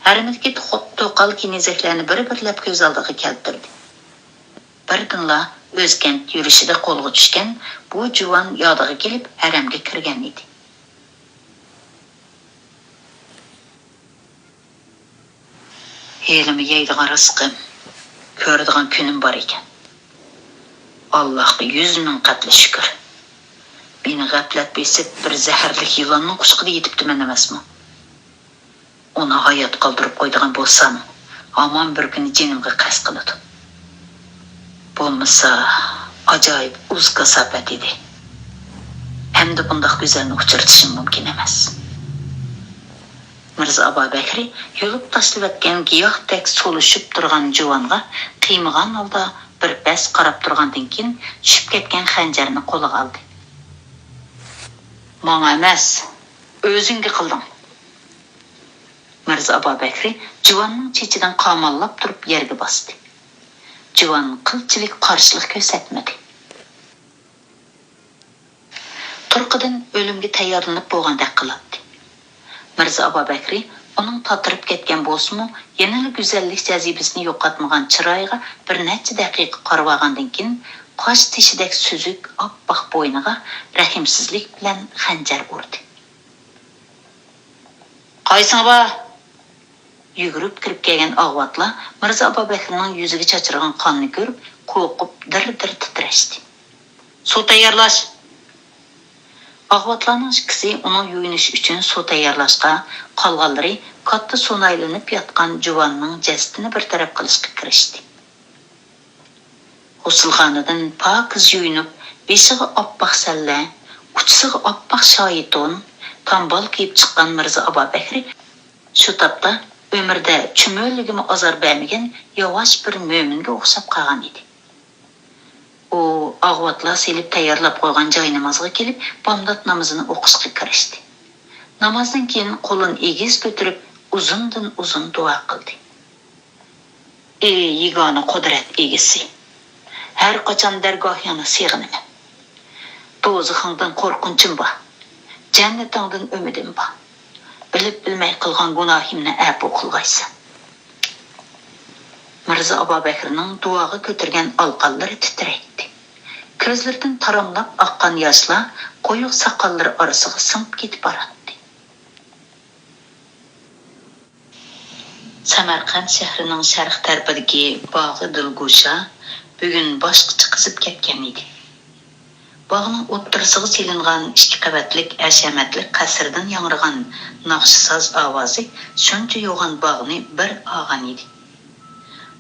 ھەرىمىدىكى توق-، توقال كېنىزەكلەرنى بىر-بىرلەپ كۆز ئالدىغا كەلتۈردى. بىردىنلا ئۆزكەنت يۈرۈشىدە قولغا چۈشكەن بۇ جۇۋان يادىغا كېلىپ، ھەرەمگە كىرگەن ئىدى. ھېلىمۇ يەيدىغان رىزقىم، كۆرىدىغان كۈنۈم بار ئىكەن. ئاللاھقا يۈز مىڭ قەتلى شۈكۈر. مېنى غەپلەت بېسىپ، بىر زەھەرلىك يىلاننىڭ قۇچىقىدا يېتىپتىمەن ئەمەسمۇ؟ ئۇنى ھايات قالدۇرۇپ قويىدىغان بولسام، ھامان بىر كۈنى جېنىمغا قەست قىلىدۇ. بولمىسا، ئاجايىپ ئۇز كاساپەت ئىدى. ئەمدى بۇنداق گۈزەلنى ئۇچرىتىشىم مۇمكىن ئەمەس. مىرزا ئابابەكرى يۇلۇپ تاشلىۋەتكەن گىياھتەك سولۇشۇپ تۇرغان جۇۋانغا قىيمىغان ھالدا بىر پەس قاراپ تۇرغاندىن كېيىن، چۈشۈپ كەتكەن خەنجەرنى قولىغا ئالدى. ماڭا ئەمەس، ئۆزۈڭگە قىلدىڭ. مىرزا ئابابەكرى جۇۋاننىڭ چېچىدىن قاماللاپ تۇرۇپ يەرگە باستى. جۇۋان قىلچىلىك قارشىلىق كۆرسەتمىدى. تۇرقىدىن ئۆلۈمگە تەييارلىنىپ بولغاندەك قىلاتتى. مىرزا ئابابەكرى ئۇنىڭ تاتىرىپ كەتكەن بولسىمۇ، يەنىلا گۈزەللىك جاذىبىسىنى يوقاتمىغان چىرايىغا بىر نەچچە دەقىقە قارىۋالغاندىن كېيىن، قاش تېشىدەك سۈزۈك ئاپئاق بوينىغا رەھىمسىزلىك بىلەن خەنجەر ئۇردى. قايسىڭ بار؟ يۈگۈرۈپ كىرىپ كەلگەن ئاغۋاتلار مىرزا ئابابەكرىنىڭ يۈزىگە چاچرىغان قاننى كۆرۈپ، قورقۇپ دىر-دىر تىترەشتى. سۇ تەييارلاش! ئاغۋاتلارنىڭ ئىككىسى ئۇنىڭ يۇيۇنۇشى ئۈچۈن سۇ تەييارلاشقا، قالغانلىرى كاتتا سۇنايلىنىپ ياتقان جۇۋاننىڭ جەسىتىنى بىر تەرەپ قىلىشقا كىرىشتى. غۇسۇلخانىدىن پاكىز يۇيۇنۇپ، بېشىغا ئاپئاق سەللە، ئۇچىسىغا ئاپئاق شايىتون، تامبال كىيىپ چىققان مىرزا ئابابەكرى شۇ تاپتا ئۆمرىدە چۈمۈلىگىمۇ ئازار بەرمىگەن ياۋاش بىر مۆمىنگە ئوخشاپ قالغان ئىدى. ئۇ ئاغۋاتلار سېلىپ تەييارلاپ قويغان جاينامازغا كېلىپ، بامدات نامىزىنى ئوقۇشقا كىرىشتى. نامازدىن كېيىن قولىنى ئېگىز كۆتۈرۈپ، ئۇزۇندىن ئۇزۇن دۇئا قىلدى. ئى يېگانە قۇدرەت ئىگىسى! ھەر قاچان دەرگاھىڭنى سېغىنىمەن. دوزىخىڭدىن قورقۇنچۇم بار. جەننىتىڭدىن ئۈمىدىم بار. بىلىپ بىلمەي قىلغان گۇناھىمنى ئەپۇ قىلغايسەن. مىرزا ئابابەكرىنىڭ دۇئاغا كۆتۈرگەن ئالىقانلىرى تىترەيتتى. كۆزلىرىدىن تاراملاپ ئاققان ياشلار قويۇق ساقاللىرى ئارىسىغا سىڭىپ كېتىپ باراتتى. سەمەرقەنت شەھىرىنىڭ شەرق تەرىپىدىكى باغى دىلگۇشا بۈگۈن باشقىچە قىزىپ كەتكەن ئىدى. باغنىڭ ئوتتۇرىسىغا سېلىنغان ئىككى قەۋەتلىك ھەشەمەتلىك قەسىردىن ياڭرىغان ناخشا ساز ئاۋازى شۇنچە يوغان باغنى بىر ئالغان ئىدى.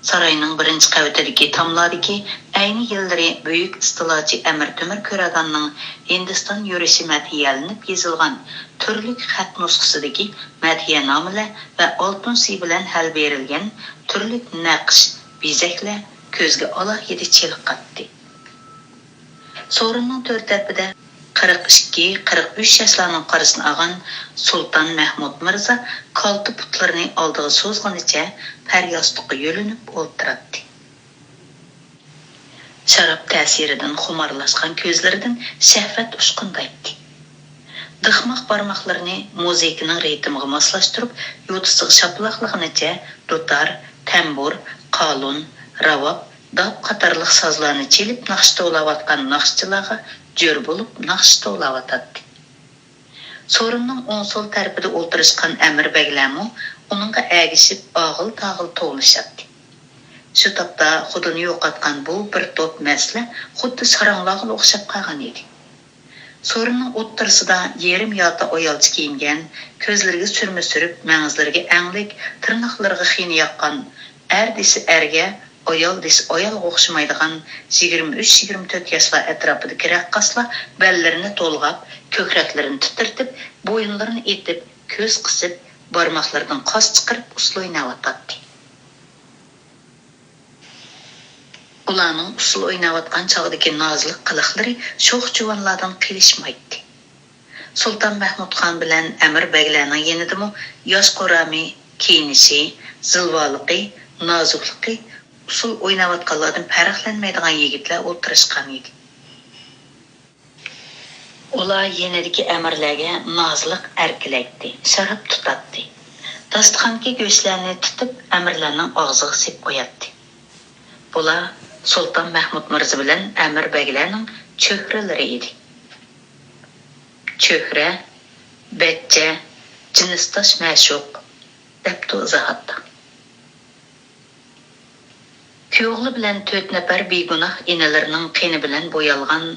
ساراينىڭ بىرىنچى قەۋىتىدىكى تاملاردىكى ئەينى يىللىرى بۈيۈك ئىستىلاچى ئەمىر تۆمۈر كۆرەداننىڭ ھىندىستان يۈرۈشى مەدھىيەلىنىپ يېزىلغان تۈرلۈك خەت نۇسخىسىدىكى مەدھىيەنامىلەر ۋە ئالتۇن سى بىلەن ھەل بېرىلگەن تۈرلۈك نەقىش، بېزەكلەر كۆزگە ئالاھىدە چېلىقاتتى. سورۇننىڭ تۆر تەرىپىدە قىرىق ئىككى، قىرىق ئۈچ ياشلارنىڭ قارىسىنى ئالغان سۇلتان مەھمۇد مىرزا كالتە پۇتلىرىنى ئالدىغا سوزغىنىچە پەرياستۇققا يۆلىنىپ ئولتۇراتتى. شاراب تەسىرىدىن خۇمارلاشقان كۆزلىرىدىن شەھۋەت ئۇچقۇندايتتى. دىخماق بارماقلىرىنى مۇزىكىنىڭ رىتىمىغا ماسلاشتۇرۇپ، يوتىسىغا شاپىلاقلىغىنىچە دۇتار، تەمبۇر، قالۇن، راۋاب، داپ قاتارلىق سازلارنى چېلىپ ناخشا توۋلاۋاتقان ناخشىچىلارغا جۆر بولۇپ ناخشا توۋلاۋاتاتتى. سورۇننىڭ ئوڭ-سول تەرىپىدە ئولتۇرۇشقان ئەمىر بەگلەرمۇ ئۇنىڭغا ئەگىشىپ ئاغىل-تاغىل توۋلىشاتتى. شۇ تاپتا خۇدىنى يوقاتقان بۇ بىر توپ مەستلەر خۇددى ساراڭلارغىلا ئوخشاپ قالغان ئىدى. سورۇننىڭ ئوتتۇرىسىدا يېرىم يارتى ئايالچە كىيىنگەن، كۆزلىرىگە سۈرمە سۈرۈپ، مەڭزىلىرىگە ئەڭلىك، تىرناقلىرىغا خىينە ياققان، ئەر دېسە ئەرگە، ئايال دېسە ئايالغا ئوخشىمايدىغان يىگىرمە ئۈچ، يىگىرمە تۆت ياشلار ئەتراپىدىكى رەققاسلار بەللىرىنى تولغاپ، كۆكرەكلىرىنى تىترىتىپ، بويۇنلىرىنى ئېتىپ، كۆز قىسىپ، بارماقلىرىدىن قاس چىقىرىپ ئۇسسۇل ئويناۋاتاتتى. ئۇلارنىڭ ئۇسسۇل ئويناۋاتقان چاغدىكى نازۇلۇق قىلىقلىرى شوخ جۇۋانلاردىن قېلىشمايتتى. سۇلتان مەھمۇد خان بىلەن ئەمىر بەگلەرنىڭ يېنىدىمۇ ياش قورامى، كىيىنىشى، زىلۋالىقى، نازۇكلۇقى ئۇسسۇل ئويناۋاتقانلاردىن پەرقلەنمەيدىغان يىگىتلەر ئولتۇرۇشقان ئىدى. ئۇلار يېنىدىكى ئەمىرلەرگە نازۇلۇق ئەركىلەيتتى، شاراب تۇتاتتى. داستىخاندىكى گۆشلەرنى تۇتۇپ، ئەمىرلەرنىڭ ئاغزىغا سېلىپ قوياتتى. بۇلار سۇلتان مەھمۇد مىرزا بىلەن ئەمىر بەگلەرنىڭ چۆھرىلىرى ئىدى. چۆھرە، بەچچە، جىنسداش مەشۇق، دەپتۇ ئىزاھاتتا. كۈيئوغلى بىلەن تۆت نەپەر بىگۇناھ ئىنىلىرىنىڭ قېنى بىلەن بويالغان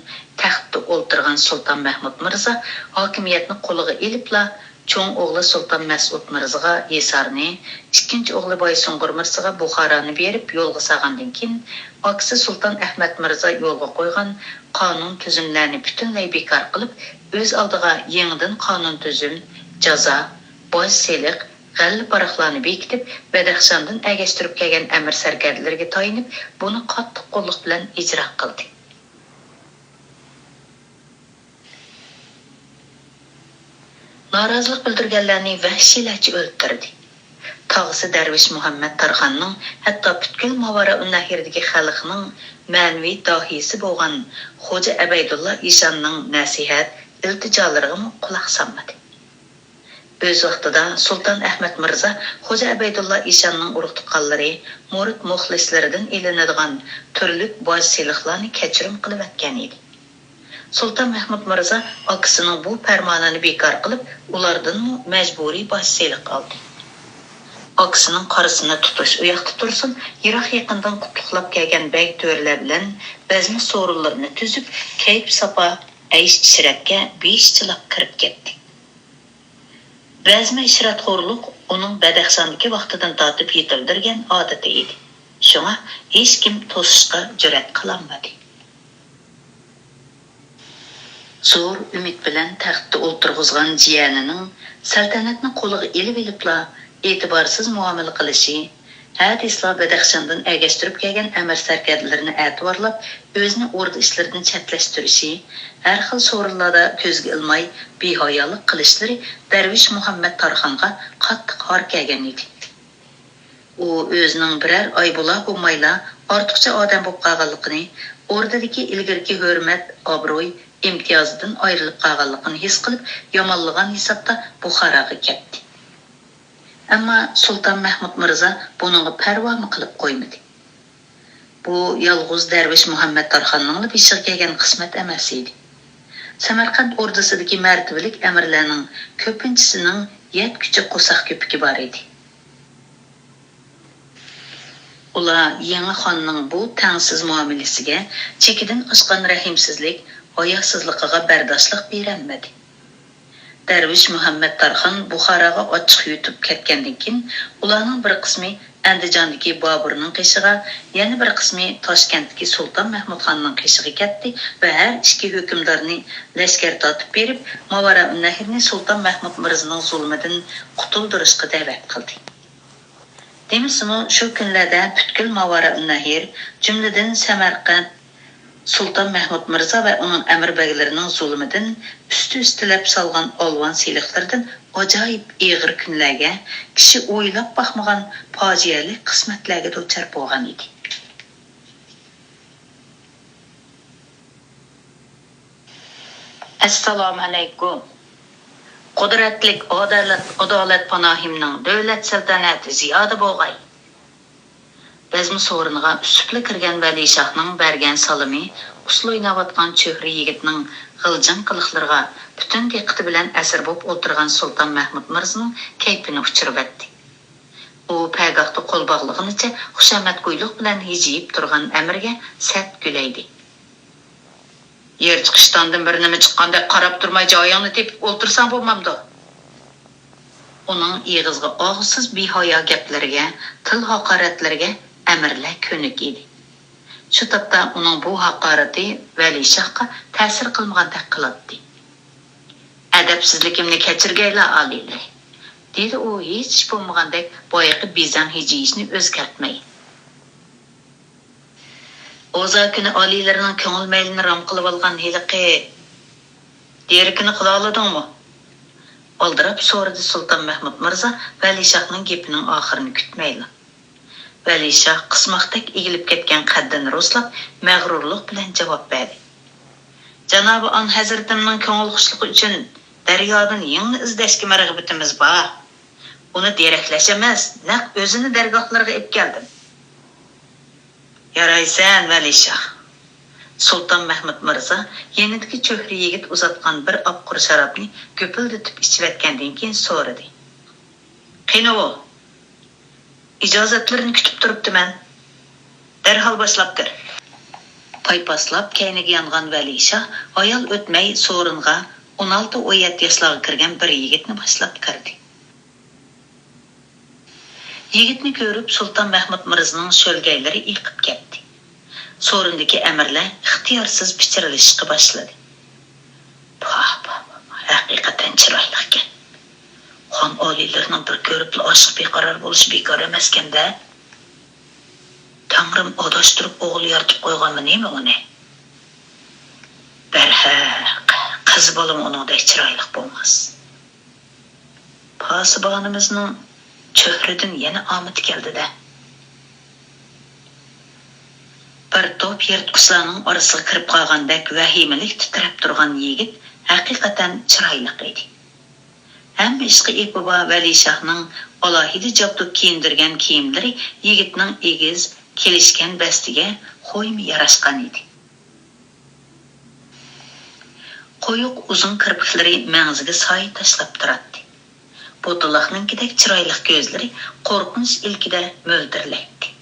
تەختتە ئولتۇرغان سۇلتان مەھمۇد مىرزا ھاكىمىيەتنى قولىغا ئېلىپلا، چوڭ ئوغلى سۇلتان مەسئۇد مىرزىغا ھىسارنى، ئىككىنچى ئوغلى بايسۇڭغۇر مىرزىغا بۇخارانى بېرىپ يولغا سالغاندىن كېيىن، ئاكىسى سۇلتان ئەھمەد مىرزا يولغا قويغان قانۇن تۈزۈملەرنى پۈتۈنلەي بىكار قىلىپ، ئۆز ئالدىغا يېڭىدىن قانۇن تۈزۈم، جازا، باج سېلىق، غەللە پاراقلارنى بېكىتىپ، بەدەخشاندىن ئەگەشتۈرۈپ كەلگەن ئەمىر سەركەردىلىرىگە تايىنىپ، بۇنى قاتتىق قوللۇق بىلەن ئىجرا قىلدى. نارازىلىق بىلدۈرگەنلەرنى ۋەھشىيلەرچە ئۆلتۈردى. تاغىسى دەرۋىش مۇھەممەد تارخاننىڭ ھەتتا پۈتكۈل ماۋارائۇننەھردىكى خەلقنىڭ مەنىۋى داھىيسى بولغان خوجا ئەبەيدۇللا ئىشاننىڭ نەسىھەت، ئىلتىجالىرىغىمۇ قۇلاق سالمىدى. ئۆز ۋاقتىدا سۇلتان ئەھمەد مىرزا خوجا ئەبەيدۇللا ئىشاننىڭ ئۇرۇق-تۇغقانلىرى، مۇرىت-مۇخلىسلىرىدىن ئېلىنىدىغان تۈرلۈك باج-سېلىقلارنى كەچۈرۈم قىلىۋەتكەن ئىدى. سۇلتان مەھمۇد مىرزا ئاكىسىنىڭ بۇ پەرمانىنى بىكار قىلىپ، ئۇلاردىنمۇ مەجبۇرىي باج-سېلىق ئالدى. ئاكىسىنىڭ قارىسىنى تۇتۇش ئۇياقتا تۇرسۇن، يىراق-يېقىندىن قۇتلۇقلاپ كەلگەن بەگ-تۆرىلەر بىلەن بەزمە سورۇنلىرىنى تۈزۈپ، كەيپ-ساپا، ئەيش-ئىشرەتكە بىش چىلاپ كىرىپ كەتتى. بەزمە ئىشرەتخورلۇق ئۇنىڭ بەدەخشاندىكى ۋاقتىدىن تارتىپ يېتىلدۈرگەن ئادىتى ئىدى. شۇڭا ھېچكىم توسۇشقا جۈرئەت قىلالمىدى. زور ئۈمىد بىلەن تەختتە ئولتۇرغۇزغان جىيەنىنىڭ سەلتەنەتنى قولىغا ئېلىۋېلىپلا ئېتىبارسىز مۇئامىلە قىلىشى، ھە دېسىلا بەدەخشاندىن ئەگەشتۈرۈپ كەلگەن ئەمىر سەركەردىلىرىنى ئەتىۋارلاپ، ئۆزىنى ئوردا ئىشلىرىدىن چەتلەشتۈرۈشى، ھەر خىل سورۇنلاردا كۆزگە ئىلماي بىھايالىق قىلىشلىرى دەرۋىش مۇھەممەد تارخانغا قاتتىق ھار كەلگەن ئىدى. ئۇ ئۆزىنىڭ بىرەر ئاي بولا-بولمايلا ئارتۇقچە ئادەم بولۇپ قالغانلىقىنى، ئوردىدىكى ئىلگىرىكى ھۆرمەت، ئابرۇي، ئىمتىيازىدىن ئايرىلىپ قالغانلىقىنى ھېس قىلىپ، يامانلىغان ھېسابتا بۇخاراغا كەتتى. ئەمما سۇلتان مەھمۇد مىرزا بۇنىڭغا پەرۋامۇ قىلىپ قويمىدى. بۇ يالغۇز دەرۋىش مۇھەممەد تارخاننىڭلا بېشىغا كەلگەن قىسمەت ئەمەس ئىدى. سەمەرقەنت ئوردىسىدىكى مەرتىۋىلىك ئەمىرلەرنىڭ كۆپىنچىسىنىڭ يەتكۈچە قورساق كۆپۈكى بار ئىدى. ئۇلار يېڭى خاننىڭ بۇ تەڭسىز مۇئامىلىسىگە چېكىدىن ئاشقان رەھىمسىزلىك، ھاياسىزلىقىغا بەرداشلىق بېرەلمىدى. دەرۋىش مۇھەممەد تارخان بۇخاراغا ئاچچىق يۇتۇپ كەتكەندىن كېيىن، ئۇلارنىڭ بىر قىسمى ئەندىجاندىكى بابۇرنىڭ قېشىغا، يەنە بىر قىسمى تاشكەنتتىكى سۇلتان مەھمۇدخاننىڭ قېشىغا كەتتى ۋە ھەر ئىككى ھۆكۈمدارنى لەشكەر تارتىپ بېرىپ، ماۋارائۇننەھرنى سۇلتان مەھمۇد مىرزىنىڭ زۇلمىدىن قۇتۇلدۇرۇشقا دەۋەت قىلدى. دېمىسىمۇ، شۇ كۈنلەردە پۈتكۈل ماۋارائۇننەھر، جۈملىدىن سەمەرقەنت، سۇلتان مەھمۇد مىرزا ۋە ئۇنىڭ ئەمىر بەگلىرىنىڭ زۇلۇمىدىن ئۈستى-ئۈستىلەپ سالغان ئالۋان سېلىقلىرىدىن ئاجايىپ ئېغىر كۈنلەرگە، كىشى ئويلاپ باقمىغان پاجىئەلىك قىسمەتلەرگە دۇچار بولغان ئىدى. ئەسسالامۇئەلەيكۇم. قۇدرەتلىك ئادالەت، ئادالەت پاناھىمنىڭ دۆلەت سەلتەنەتى زىيادە بولغاي. بەزمە سورۇنىغا ئۈسۈپلا كىرگەن ۋەلىشاھنىڭ بەرگەن سالىمى ئۇسسۇل ئويناۋاتقان چۆھرە يىگىتنىڭ غىلجىڭ قىلىقلىرىغا پۈتۈن دىققىتى بىلەن ئەسىر بولۇپ ئولتۇرغان سۇلتان مەھمۇد مىرزىنىڭ كەيپىنى ئۇچۇرۇۋەتتى. ئۇ پەگاھتا قول باغلىغىنىچە خۇشامەتگويلۇق بىلەن ھىجىيىپ تۇرغان ئەمىرگە سەت كۈلەيدى. يىرتىق ئىشتاندىن بىر نېمە چىققاندەك قاراپ تۇرماي جايىڭنى تېپىپ ئولتۇرساڭ بولمامدۇ؟ ئۇنىڭ ئېغىزغا ئاغزىسىز بىھايا گەپلىرىگە، تىل ھاقارەتلىرىگە ئەمىرلەر كۆنۈك ئىدى. شۇ تاپتا ئۇنىڭ بۇ ھاقارىتى ۋەلىشاھقا تەسىر قىلمىغاندەك قىلاتتى. «ئەدەپسىزلىكىمنى كەچۈرگەيلا، ئالىيلىرى!» دېدى ئۇ ھېچ بولمىغاندەك بايىقى بېزەڭ ھىجىيىشنى ئۆزگەرتمەي. «ئوزا كۈنى ئالىيلىرىنىڭ كۆڭۈل مەيلىنى رام قىلىۋالغان ھېلىقى دېرىكىنى قىلالىدىڭمۇ؟» ئالدىراپ سورىدى سۇلتان مەھمۇد مىرزا ۋەلىشاھنىڭ گېپىنىڭ ئاخىرىنى كۈتمەيلا. ۋەلىشاھ قىسماقتەك ئېگىلىپ كەتكەن قەددىنى رۇسلاپ، مەغرۇرلۇق بىلەن جاۋاب بەردى. «جانابى ئان ھەزرىتىمنىڭ كۆڭۈل خۇشلۇقى ئۈچۈن دەريادىن يىڭنە ئىزدەشكىمۇ رىغبىتىمىز بار. ئۇنى دېرەكلەش ئەمەس، نەق ئۆزىنى دەرگاھلىرىغا ئېلىپ كەلدىم.» «يارايسەن، ۋەلىشاھ!» سۇلتان مەھمۇد مىرزا يېنىدىكى چۆھرە يىگىت ئۇزاتقان بىر ئاپقۇر شارابنى گۈپۈلدىتىپ ئىچىۋەتكەندىن كېيىن سورىدى. «قېنى ئۇ؟ ئىجازەتلىرىنى كۈتۈپ تۇرۇپتىمەن. دەرھال باشلاپ كىر.» پايپاسلاپ كەينىگە يانغان ۋەلىشاھ ھايال ئۆتمەي سورۇنغا ئون ئالتە، ئون يەتتە ياشلارغا كىرگەن بىر يىگىتنى باشلاپ كىردى. يىگىتنى كۆرۈپ سۇلتان مەھمۇد مىرزىنىڭ شۆلگەيلىرى ئېقىپ كەتتى. سورۇندىكى ئەمىرلەر ئىختىيارسىز پىچىرلىشىشقا باشلىدى. پاھ، پاھ، پاھ، ھەقىقەتەن چىرايلىقكەن. خان ئالىيلىرىنىڭ بىر كۆرۈپلا ئاشىق بىقارار بولۇشى بىكار ئەمەسكەن-دە. تەڭرىم ئاداشتۇرۇپ ئوغۇل يارىتىپ قويغانمۇ نېمە ئۇنى؟ بەرھەق، قىز بالىمۇ ئۇنىڭدەك چىرايلىق بولماس. پاسىبانىمىزنىڭ چۆھرىدىن يەنە ئامىتى كەلدى-دە. بىر توپ يىرتقۇچلارنىڭ ئارىسىغا كىرىپ قالغاندەك ۋەھىمىلىك تىترەپ تۇرغان يىگىت ھەقىقەتەن چىرايلىق ئىدى. ھەممە ئىشقا ئېپى بار ۋەلىشاھنىڭ ئالاھىدە جابدۇق كىيىندۈرگەن كىيىملىرى يىگىتنىڭ ئېگىز، كېلىشكەن بەستىگە خويمۇ ياراشقان ئىدى. قويۇق ئۇزۇن كىرپىكلىرى مەڭزىگە سايە تاشلاپ تۇراتتى. بوتىلاقنىڭكىدەك چىرايلىق كۆزلىرى قورقۇنچ ئىلكىدە مۆلدۈرلەيتتى.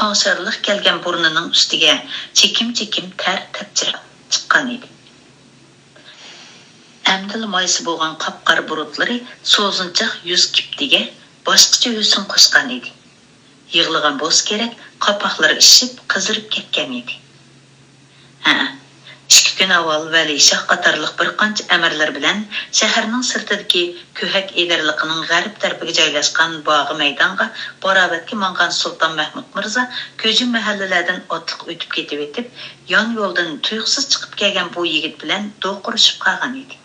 ئاشارلىق كەلگەن بۇرنىنىڭ ئۈستىگە چېكىم-چېكىم تەر تەپچىرەپ چىققان ئىدى. ئەمدىلا مايسا بولغان قاپقارا بۇرۇتلىرى سوزۇنچاق يۈز كىپتىگە باشقىچە ھۆسن قوشقان ئىدى. يىغلىغان بولسا كېرەك، قاپاقلىرى ئىششىپ، قىزىرىپ كەتكەن ئىدى. ھە، ئىككى كۈن ئاۋۋال ۋەلىشاھ قاتارلىق بىر قانچە ئەمىرلىرى بىلەن شەھەرنىڭ سىرتىدىكى كۆھەك ئېدىرلىقىنىڭ غەرب تەرىپىگە جايلاشقان باغ مەيدانغا باراۋەتكە ماڭغان سۇلتان مەھمۇد مىرزا كۆجۈم مەھەللىلەردىن ئاتلىق ئۆتۈپ كېتىۋېتىپ، يان يولدىن تۇيۇقسىز چىقىپ كەلگەن بۇ يىگىت بىلەن دوقۇرۇشۇپ قالغان ئىدى.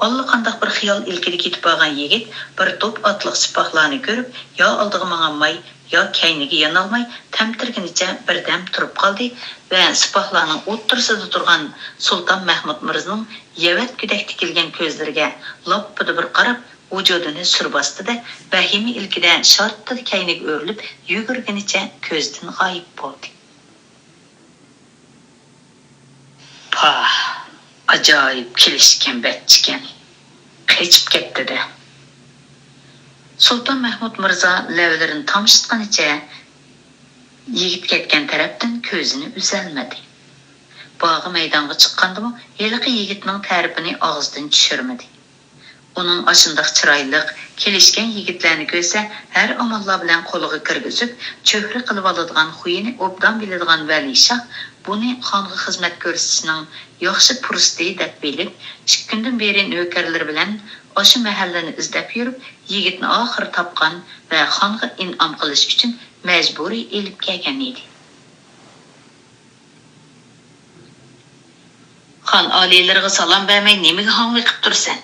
ئاللىقانداق بىر خىيال ئىلكىدە كېتىپ بارغان يىگىت بىر توپ ئاتلىق سىپاھلارنى كۆرۈپ، يا ئالدىغا ماڭالماي، يا كەينىگە يانالماي، تەمتىرىگىنىچە بىردەم تۇرۇپ قالدى ۋە سىپاھلارنىڭ ئوتتۇرىسىدا تۇرغان سۇلتان مەھمۇد مىرزىنىڭ يەۋەت كۆدەك تىكىلگەن كۆزلىرىگە لاپپىدە بىر قاراپ، ۋۇجۇدىنى سۈر باستى-دە، ۋەھىمە ئىلكىدە شارتتىلا كەينىگە ئۆرۈلۈپ، يۈگۈرگىنىچە كۆزدىن غايىب بولدى. پاھ، ئاجايىپ كېلىشكەن بەتچىكەن. قېچىپ كەتتى-دە. سۇلتان مەھمۇد مىرزا لەۋلىرىنى تامشىتقىنىچە يىگىت كەتكەن تەرەپتىن كۆزىنى ئۈزەلمىدى. باغ مەيدانغا چىققاندىمۇ ھېلىقى يىگىتنىڭ تەرىپىنى ئاغزىدىن چۈشۈرمىدى. ئۇنىڭ ئاشۇنداق چىرايلىق، كېلىشكەن يىگىتلەرنى كۆرسە، ھەر ئاماللار بىلەن قولىغا كىرگۈزۈپ، چۆھرە قىلىۋالىدىغان خۇيىنى ئوبدان بىلىدىغان ۋەلىشاھ بۇنى خانغا خىزمەت كۆرسىتىشنىڭ ياخشى پۇرسىتى دەپ بىلىپ، ئىككى كۈندىن بېرى نۆكەرلىرى بىلەن ئاشۇ مەھەللىنى ئىزدەپ يۈرۈپ، يىگىتنى ئاخىرى تاپقان ۋە خانغا ئىنئام قىلىش ئۈچۈن مەجبۇرىي ئېلىپ كەلگەن ئىدى. خان ئالىيلىرىغا سالام بەرمەي نېمىگە ھاڭۋېقىپ تۇرىسەن؟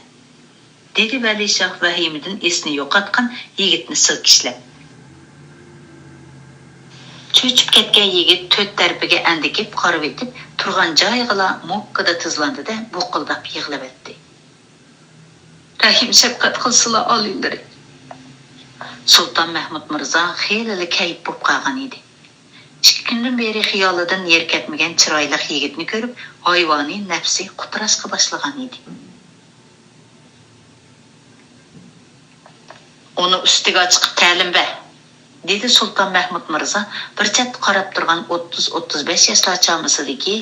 دېدى ۋەلىشاھ ۋەھىمىدىن ئېسىنى يوقاتقان يىگىتنى سىلكىشلەپ. چۆچۈپ كەتكەن يىگىت تۆت تەرىپىگە ئەندىكىپ قارىۋېتىپ تۇرغان جايىغىلا موككىدە تىزلاندى-دە، بۇقۇلداپ يىغلىۋەتتى. رەھىم-شەپقەت قىلسىلا، ئالىيلىرى! سۇلتان مەھمۇد مىرزا خېلىلا كەيپ بولۇپ قالغان ئىدى. ئىككى كۈندىن بېرى خىيالىدىن يېرى كەتمىگەن چىرايلىق يىگىتنى كۆرۈپ، ھايۋانىي نەپسى قۇتراشقا باشلىغان ئىدى. «ئۇنى ئۈستىگە چىقىپ تەلىم بەر»، دېدى سۇلتان مەھمۇد مىرزا بىر چەتتە قاراپ تۇرغان ئوتتۇز، ئوتتۇز بەش ياشلار چامىسىدىكى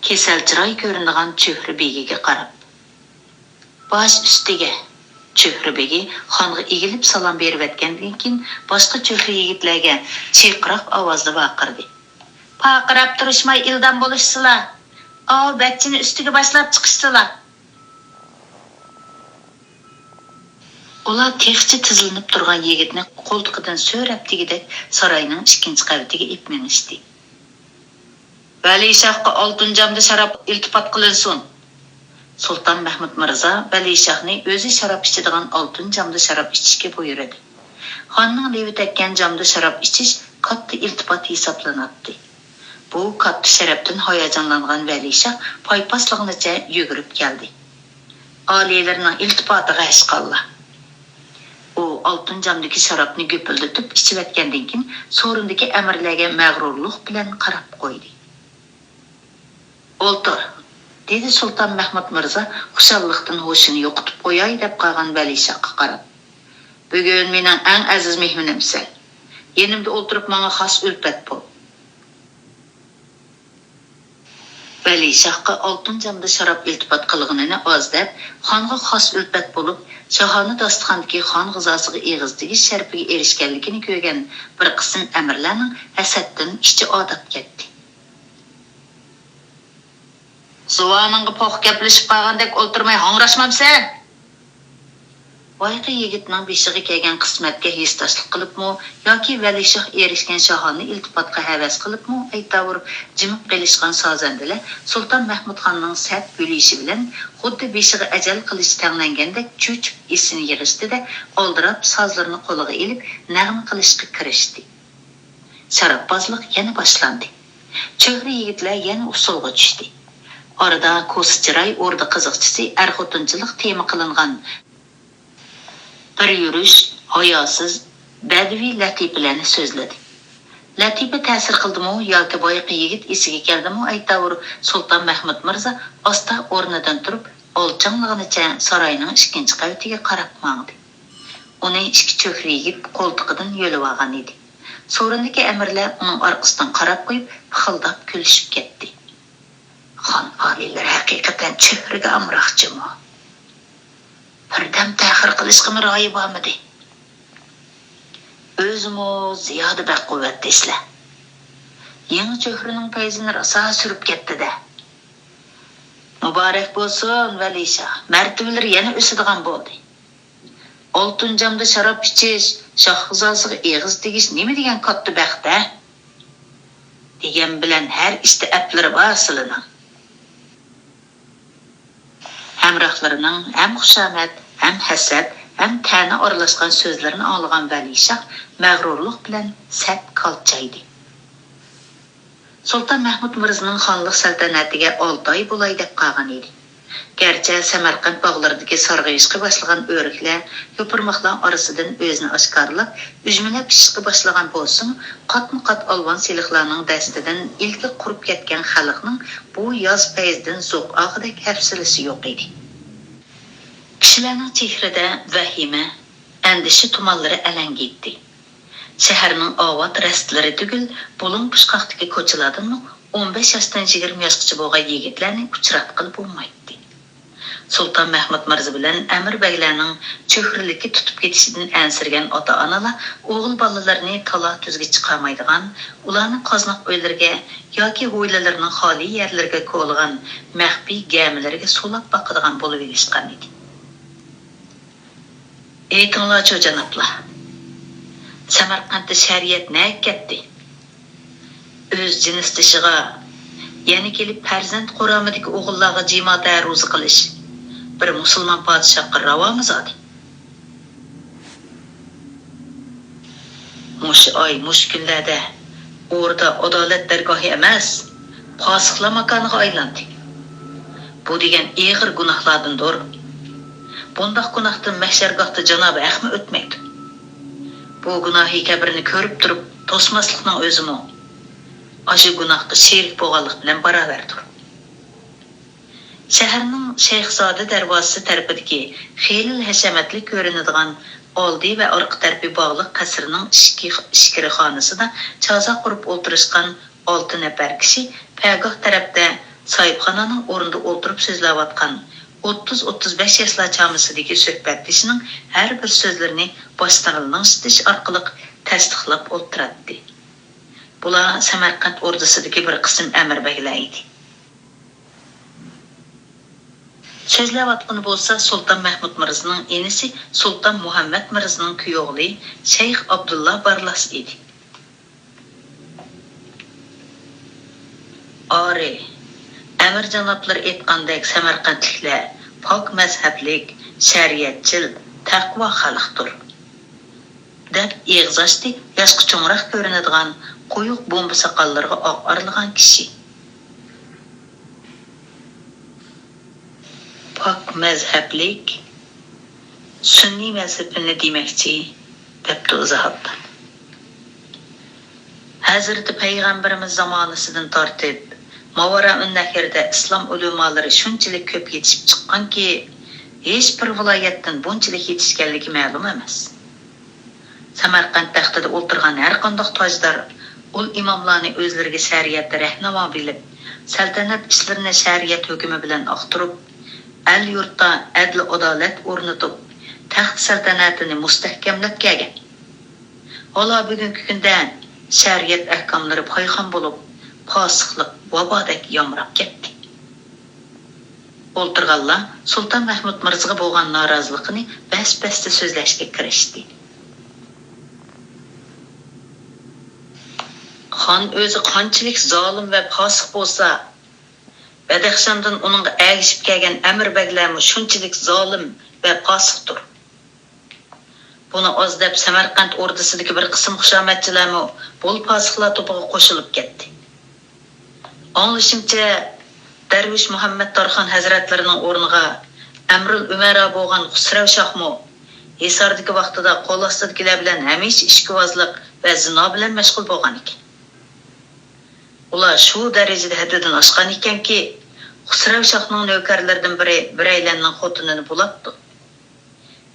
كېسەل چىراي كۆرۈنىدىغان چۆھرە بېگىگە قاراپ. «باش ئۈستىگە!» چۆھرە بېگى خانغا ئېگىلىپ سالام بېرىۋەتكەندىن كېيىن، باشقا چۆھرە يىگىتلەرگە چىرقىراق ئاۋازدا ۋارقىرىدى: «پارقىراپ تۇرۇشماي ئىلدام بولۇشسىلا! ئاۋۇ بەتچىنى ئۈستىگە باشلاپ چىقىشسىلا!» ئۇلار تېخىچە تىزلىنىپ تۇرغان يىگىتنى قولتۇقىدىن سۆرەپ دېگۈدەك ساراينىڭ ئىككىنچى قەۋىتىگە ئېلىپ مېڭىشتى. «ۋەلىشاھقا ئالتۇن جامدا شاراب ئىلتىپات قىلىنسۇن!» سۇلتان مەھمۇد مىرزا ۋەلىشاھنى ئۆزى شاراب ئىچىدىغان ئالتۇن جامدا شاراب ئىچىشكە بۇيرۇدى. خاننىڭ لېۋى تەگكەن جامدا شاراب ئىچىش كاتتا ئىلتىپات ھېسابلىناتتى. بۇ كاتتا شەرەپتىن ھاياجانلانغان ۋەلىشاھ پايپاسلىغىنىچە يۈگۈرۈپ كەلدى. «ئالىيلىرىنىڭ ئىلتىپاتىغا ھەشقاللا!» ئۇ ئالتۇن جامدىكى شارابنى گۈپۈلدىتىپ ئىچىۋەتكەندىن كېيىن، سورۇندىكى ئەمىرلەرگە مەغرۇرلۇق بىلەن قاراپ قويدى. «ئولتۇر!» دېدى سۇلتان مەھمۇد مىرزا خۇشاللىقتىن ھوشىنى يوقىتىپ قوياي دەپ قالغان ۋەلىشاھقا قاراپ. «بۈگۈن مېنىڭ ئەڭ ئەزىز مېھمىنىمسەن. يېنىمدا ئولتۇرۇپ ماڭا خاس ئۈلپەت بول.» ۋەلىشاھقا ئالتۇن جامدا شاراب ئىلتىپات قىلغىنىنى ئاز دەپ، خانغا خاس ئۈلپەت بولۇپ، شاھانە داستىخاندىكى خان غىزاسىغا ئېغىز تېگىش شەرىپىگە ئېرىشكەنلىكىنى كۆرگەن بىر قىسىم ئەمىرلەرنىڭ ھەسەتتىن ئىچى ئاداپ كەتتى. «زۇۋانىڭغا پوخ گەپلىشىپ قالغاندەك ئولتۇرماي ھاڭراشمامسەن؟» بايىقى يىگىتنىڭ بېشىغا كەلگەن قىسمەتكە ھېسداشلىق قىلىپمۇ ياكى ۋەلىشاھ ئېرىشكەن شاھانە ئىلتىپاتقا ھەۋەس قىلىپمۇ ئەيتاۋۇر جىمىپ قېلىشقان سازەندىلەر سۇلتان مەھمۇد خاننىڭ سەت بۆلۈشى بىلەن خۇددى بېشىغا ئەجەل قىلىچ تەڭلەنگەندەك چۆچۈپ ئېسىنى يىغىشتى-دە، ئالدىراپ سازلىرىنى قولىغا ئېلىپ نەغمە قىلىشقا كىرىشتى. شاراببازلىق يەنە باشلاندى. چۆھرە يىگىتلەر يەنە ئۇسسۇلغا چۈشتى. ئارىدا كوسا چىراي ئوردا قىزىقچىسى ئەر-خوتۇنچىلىق تېما قىلىنغان بىر يۈرۈش ھاياسىز بەدىۋى لەتىپىلەرنى سۆزلىدى. لەتىپە تەسىر قىلدىمۇ ياكى بايىقى يىگىت ئېسىگە كەلدىمۇ ئەيتاۋۇر سۇلتان مەھمۇد مىرزا ئاستا ئورنىدىن تۇرۇپ، ئالچاڭلىغىنىچە ساراينىڭ ئىككىنچى قەۋىتىگە قاراپ ماڭدى. ئۇنى ئىككى چۆھرە يىگىت قولتۇقىدىن يۆلىۋالغان ئىدى. سورۇندىكى ئەمىرلەر ئۇنىڭ ئارقىسىدىن قاراپ قويۇپ، پىخىلداپ كۈلۈشۈپ كەتتى. خان ئالىيلىرى ھەقىقەتەن چۆھرىگە ئامراق جۇمۇ. بىردەم تەخىر قىلىشقىمۇ رايى بارمىدى. ئۆزىمۇ زىيادە بەقۇۋۋەت دېسىلە. يېڭى چۆھرىنىڭ پەيزىنى راسا سۈرۈپ كەتتى-دە. مۇبارەك بولسۇن، ۋەلىشاھ، مەرتىۋىلىرى يەنە ئۆسىدىغان بولدى. ئالتۇن جامدا شاراب ئىچىش، شاھ غىزاسىغا ئېغىز تېگىش نېمە دېگەن كاتتا بەخت-ھە؟ دېگەن بىلەن ھەر ئىشتا ئەپلىرى بار سىلىنىڭ. ھەمراھلىرىنىڭ ھەم خۇشامەت، ھەم ھەسەت، ھەم تەنە ئارىلاشقان سۆزلىرىنى ئاڭلىغان ۋەلىشاھ مەغرۇرلۇق بىلەن سەت كالچايدى. سۇلتان مەھمۇد مىرزىنىڭ خانلىق سەلتەنەتىگە ئالتە ئاي بولاي دەپ قالغان ئىدى. گەرچە سەمەرقەنت باغلىرىدىكى سارغىيىشقا باشلىغان ئۆرۈكلەر، يوپۇرماقلار ئارىسىدىن ئۆزىنى ئاشكارىلاپ، ئۈجمىلەپ پىشىشقا باشلىغان بولسىمۇ، قاتمۇ قات ئالۋان سېلىقلارنىڭ دەستىدىن ئىلكىپ قۇرۇپ كەتكەن خەلقنىڭ بۇ ياز پەيزىدىن زوق ئالغۇدەك ھەپسىلىسى يوق ئىدى. كىشىلەرنىڭ چېھرىدە ۋەھىمە، ئەندىشە تۇمانلىرى ئەلەڭگىيتتى. شەھەرنىڭ ئاۋات رەستىلىرى تۈگۈل، بۇلۇڭ پۇچقاقتىكى كوچىلاردىنمۇ ئون بەش ياشتىن يىگىرمە ياشقىچە بولغان يىگىتلەرنى ئۇچراتقىلى بولمايتتى. سۇلتان مەھمۇد مىرزا بىلەن ئەمىر بەگلەرنىڭ چۆھرىلىككە تۇتۇپ كېتىشىدىن ئەنسىرىگەن ئاتا-ئانىلار ئوغۇل بالىلىرىنى تالا-تۈزگە چىقارمايدىغان، ئۇلارنى قازناق ئۆيلىرىگە ياكى ھويلىلىرىنىڭ خالىي يەرلىرىگە كولىغان مەخپىي گەمىلىرىگە سولاپ باقىدىغان بولۇۋېلىشقان ئىدى. ئېيتىڭلارچۇ، جانابلار، سەمەرقەنتتە شەرىئەت نەگە كەتتى؟ ئۆز جىنسدىشىغا، يەنە كېلىپ پەرزەنت قۇرامىدىكى ئوغۇللارغا جىما تەرۇزى قىلىش بىر مۇسۇلمان پادىشاھقا راۋامۇ زادى؟ مۇشۇ ئاي، مۇشۇ كۈنلەردە ئوردا ئادالەت دەرگاھى ئەمەس، پاسىقلار ماكانىغا ئايلاندى. بۇ دېگەن ئېغىر گۇناھلاردىندۇر. بۇنداق گۇناھتىن مەھشەرگاھتا جانابى ھەقمۇ ئۆتمەيدۇ. بۇ گۇناھى كەبىرنى كۆرۈپ تۇرۇپ توسماسلىقنىڭ ئۆزىمۇ ئاشۇ گۇناھقا شېرىك بولغانلىق بىلەن باراۋەردۇر. شەھەرنىڭ شەيخزادە دەرۋازىسى تەرىپىدىكى خېلىلا ھەشەمەتلىك كۆرۈنىدىغان ئالدى ۋە ئارقا تەرىپى باغلىق قەسىرنىڭ ئىچكى، ئىچكىرى خانىسىدا چازا قۇرۇپ ئولتۇرۇشقان ئالتە نەپەر كىشى پەگاھ تەرەپتە ساھىبخانانىڭ ئورنىدا ئولتۇرۇپ سۆزلەۋاتقان ئوتتۇز، ئوتتۇز بەش ياشلار چامىسىدىكى سۆھبەتدىشىنىڭ ھەر بىر سۆزلىرىنى باشلىرىنى لىڭشىتىش ئارقىلىق تەستىقلاپ ئولتۇراتتى. بۇلار سەمەرقەنت ئوردىسىدىكى بىر قىسىم ئەمىر بەگلەر ئىدى. سۆزلەۋاتقىنى بولسا سۇلتان مەھمۇد مىرزىنىڭ ئىنىسى سۇلتان مۇھەممەد مىرزىنىڭ كۈيئوغلى شەيخ ئابدۇللا بارلاس ئىدى. ئارى، ئەمىر جانابلىرى ئېيتقاندەك سەمەرقەنتلىكلەر پاك مەزھەپلىك، شەرىئەتچىل، تەقۋا خەلقتۇر، دەپ ئېغىز ئاچتى ياشقا چوڭراق كۆرۈنىدىغان قويۇق بومبا ساقاللىرىغا ئاق ئارىلىغان كىشى. پاك مەزھەپلىك، سۈننىي مەزھىپىنى دېمەكچى، دەپتۇ ئىزاھاتتا. ھەزرىتى پەيغەمبىرىمىز زامانىسىدىن تارتىپ، ماۋارائۇننەھردە ئىسلام ئۆلىمالىرى شۇنچىلىك كۆپ يېتىشىپ چىققانكى، ھېچ بىر ۋىلايەتتىن بۇنچىلىك يېتىشكەنلىكى مەلۇم ئەمەس. سەمەرقەنت تەختىدە ئولتۇرغان ھەرقانداق تاجدار ئۇل ئىماملارنى ئۆزلىرىگە شەرىئەتتە رەھنىما بىلىپ، سەلتەنەت ئىشلىرىنى شەرىئەت ھۆكمى بىلەن ئاختۇرۇپ، ئەل-يۇرتتا ئەدىل-ئادالەت ئورنىتىپ، تەخت سەلتەنەتىنى مۇستەھكەملەپ كەلگەن. ھالا بۈگۈنكى كۈندە شەرىئەت ئەھكاملىرى پايخان بولۇپ، پاسىقلىق ۋابادەك يامراپ كەتتى. ئولتۇرغانلار سۇلتان مەھمۇد مىرزىغا بولغان نارازىلىقىنى بەس-بەستە سۆزلەشكە كىرىشتى. خان ئۆزى قانچىلىك زالىم ۋە پاسىق بولسا، بەدەخشاندىن ئۇنىڭغا ئەگىشىپ كەلگەن ئەمىر بەگلەرمۇ شۇنچىلىك زالىم ۋە پاسىقتۇر. بۇنى ئاز دەپ، سەمەرقەنت ئوردىسىدىكى بىر قىسىم خۇشامەتچىلەرمۇ بۇل پاسىقلار توپىغا قوشۇلۇپ كەتتى. ئاڭلىشىمچە، دەرۋىش مۇھەممەد تارخان ھەزرەتلىرىنىڭ ئورنىغا ئەمرۇل ئۈمەرا بولغان خۇسرەۋ شاھمۇ ھىساردىكى ۋاقتىدا قول ئاستىدىكىلەر بىلەن ھەمىشە ئىچكىۋازلىق ۋە زىنا بىلەن مەشغۇل بولغان ئىكەن. ئۇلار شۇ دەرىجىدە ھەددىدىن ئاشقان ئىكەنكى، خۇسرەۋ شاھنىڭ نۆكەرلىرىدىن بىرى بىرەيلەننىڭ خوتۇنىنى بۇلاپتۇ.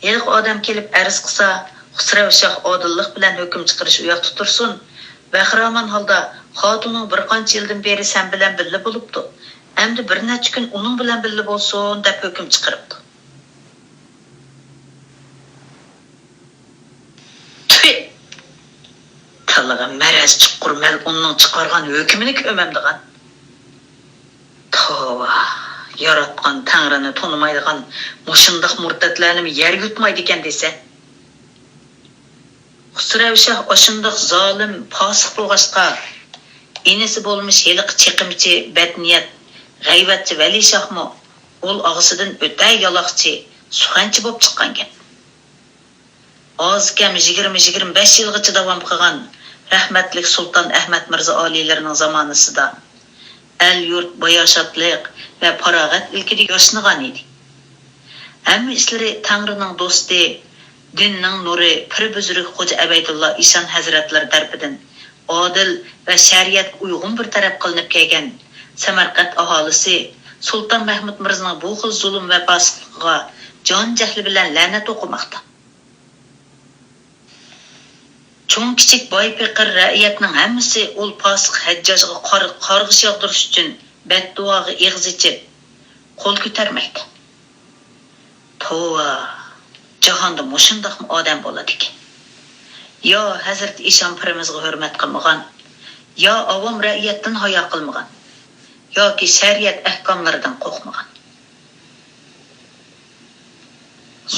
ھېلىقى ئادەم كېلىپ ئەرز قىلسا، خۇسرەۋ شاھ ئادىللىق بىلەن ھۆكۈم چىقىرىش ئۇياقتا تۇرسۇن، بەخىرامان ھالدا خاتۇنۇڭ بىر قانچە يىلدىن بېرى سەن بىلەن بىللە بولۇپتۇ، ئەمدى بىر نەچچە كۈن ئۇنىڭ بىلەن بىللە بولسۇن، دەپ ھۆكۈم چىقىرىپتۇ. تۈف! تىلىغا مەرەز چۇققۇر مەلئۇننىڭ چىقارغان ھۆكمىنى كۆمەمدىغان. توۋا، ياراتقان تەڭرىنى تونۇمايدىغان مۇشۇنداق مۇرتەتلەرنىمۇ يەر يۇتمايدىكەن دېسە. خۇسرەۋ شاھ ئاشۇنداق زالىم، پاسىق بولغاچقا، ئىنىسى بولمىش ھېلىقى چېقىمچى، بەتنىيەت، غەيۋەتچى ۋەلى شاھمۇ ئۇل ئاغىسىدىن ئۆتە يالاقچى، سۇخەنچى بولۇپ چىققان گەپ. ئاز كەم يىگىرمە، يىگىرمە بەش يىلغىچە داۋام قىلغان رەھمەتلىك سۇلتان ئەھمەد مىرزا ئالىيلىرىنىڭ زامانىسىدا ئەل-يۇرت باياشاتلىق ۋە پاراغەت ئىلكىدە ياشنىغان ئىدى. ھەممە ئىشلىرى تەڭرىنىڭ دوستى، دىننىڭ نۇرى، پىر بۈزرۈك خوجا ئەبەيدۇللا ئىشان ھەزرەتلىرى تەرىپىدىن ئادىل ۋە شەرىئەتكە ئۇيغۇن بىر تەرەپ قىلىنىپ كەلگەن سەمەرقەنت ئاھالىسى سۇلتان مەھمۇد مىرزىنىڭ بۇ خىل زۇلۇم ۋە پاسىقلىقىغا جان-جەھلى بىلەن لەنەت ئوقۇماقتا. چوڭ-كىچىك، باي-پېقىر، رەئىيەتنىڭ ھەممىسى ئۇل پاسىق ھەججاجغا قار-، قارغىش ياغدۇرۇش ئۈچۈن بەتدۇئاغا ئېغىز ئېچىپ، قول كۆتەرمەكتە. توۋا، جاھاندا مۇشۇنداقمۇ ئادەم بولىدىكەن؟ يا ھەزرىتى ئىشان پىرىمىزغا ھۆرمەت قىلمىغان، يا ئاۋام رەئىيەتتىن ھايا قىلمىغان، ياكى شەرىئەت ئەھكاملىرىدىن قورقمىغان.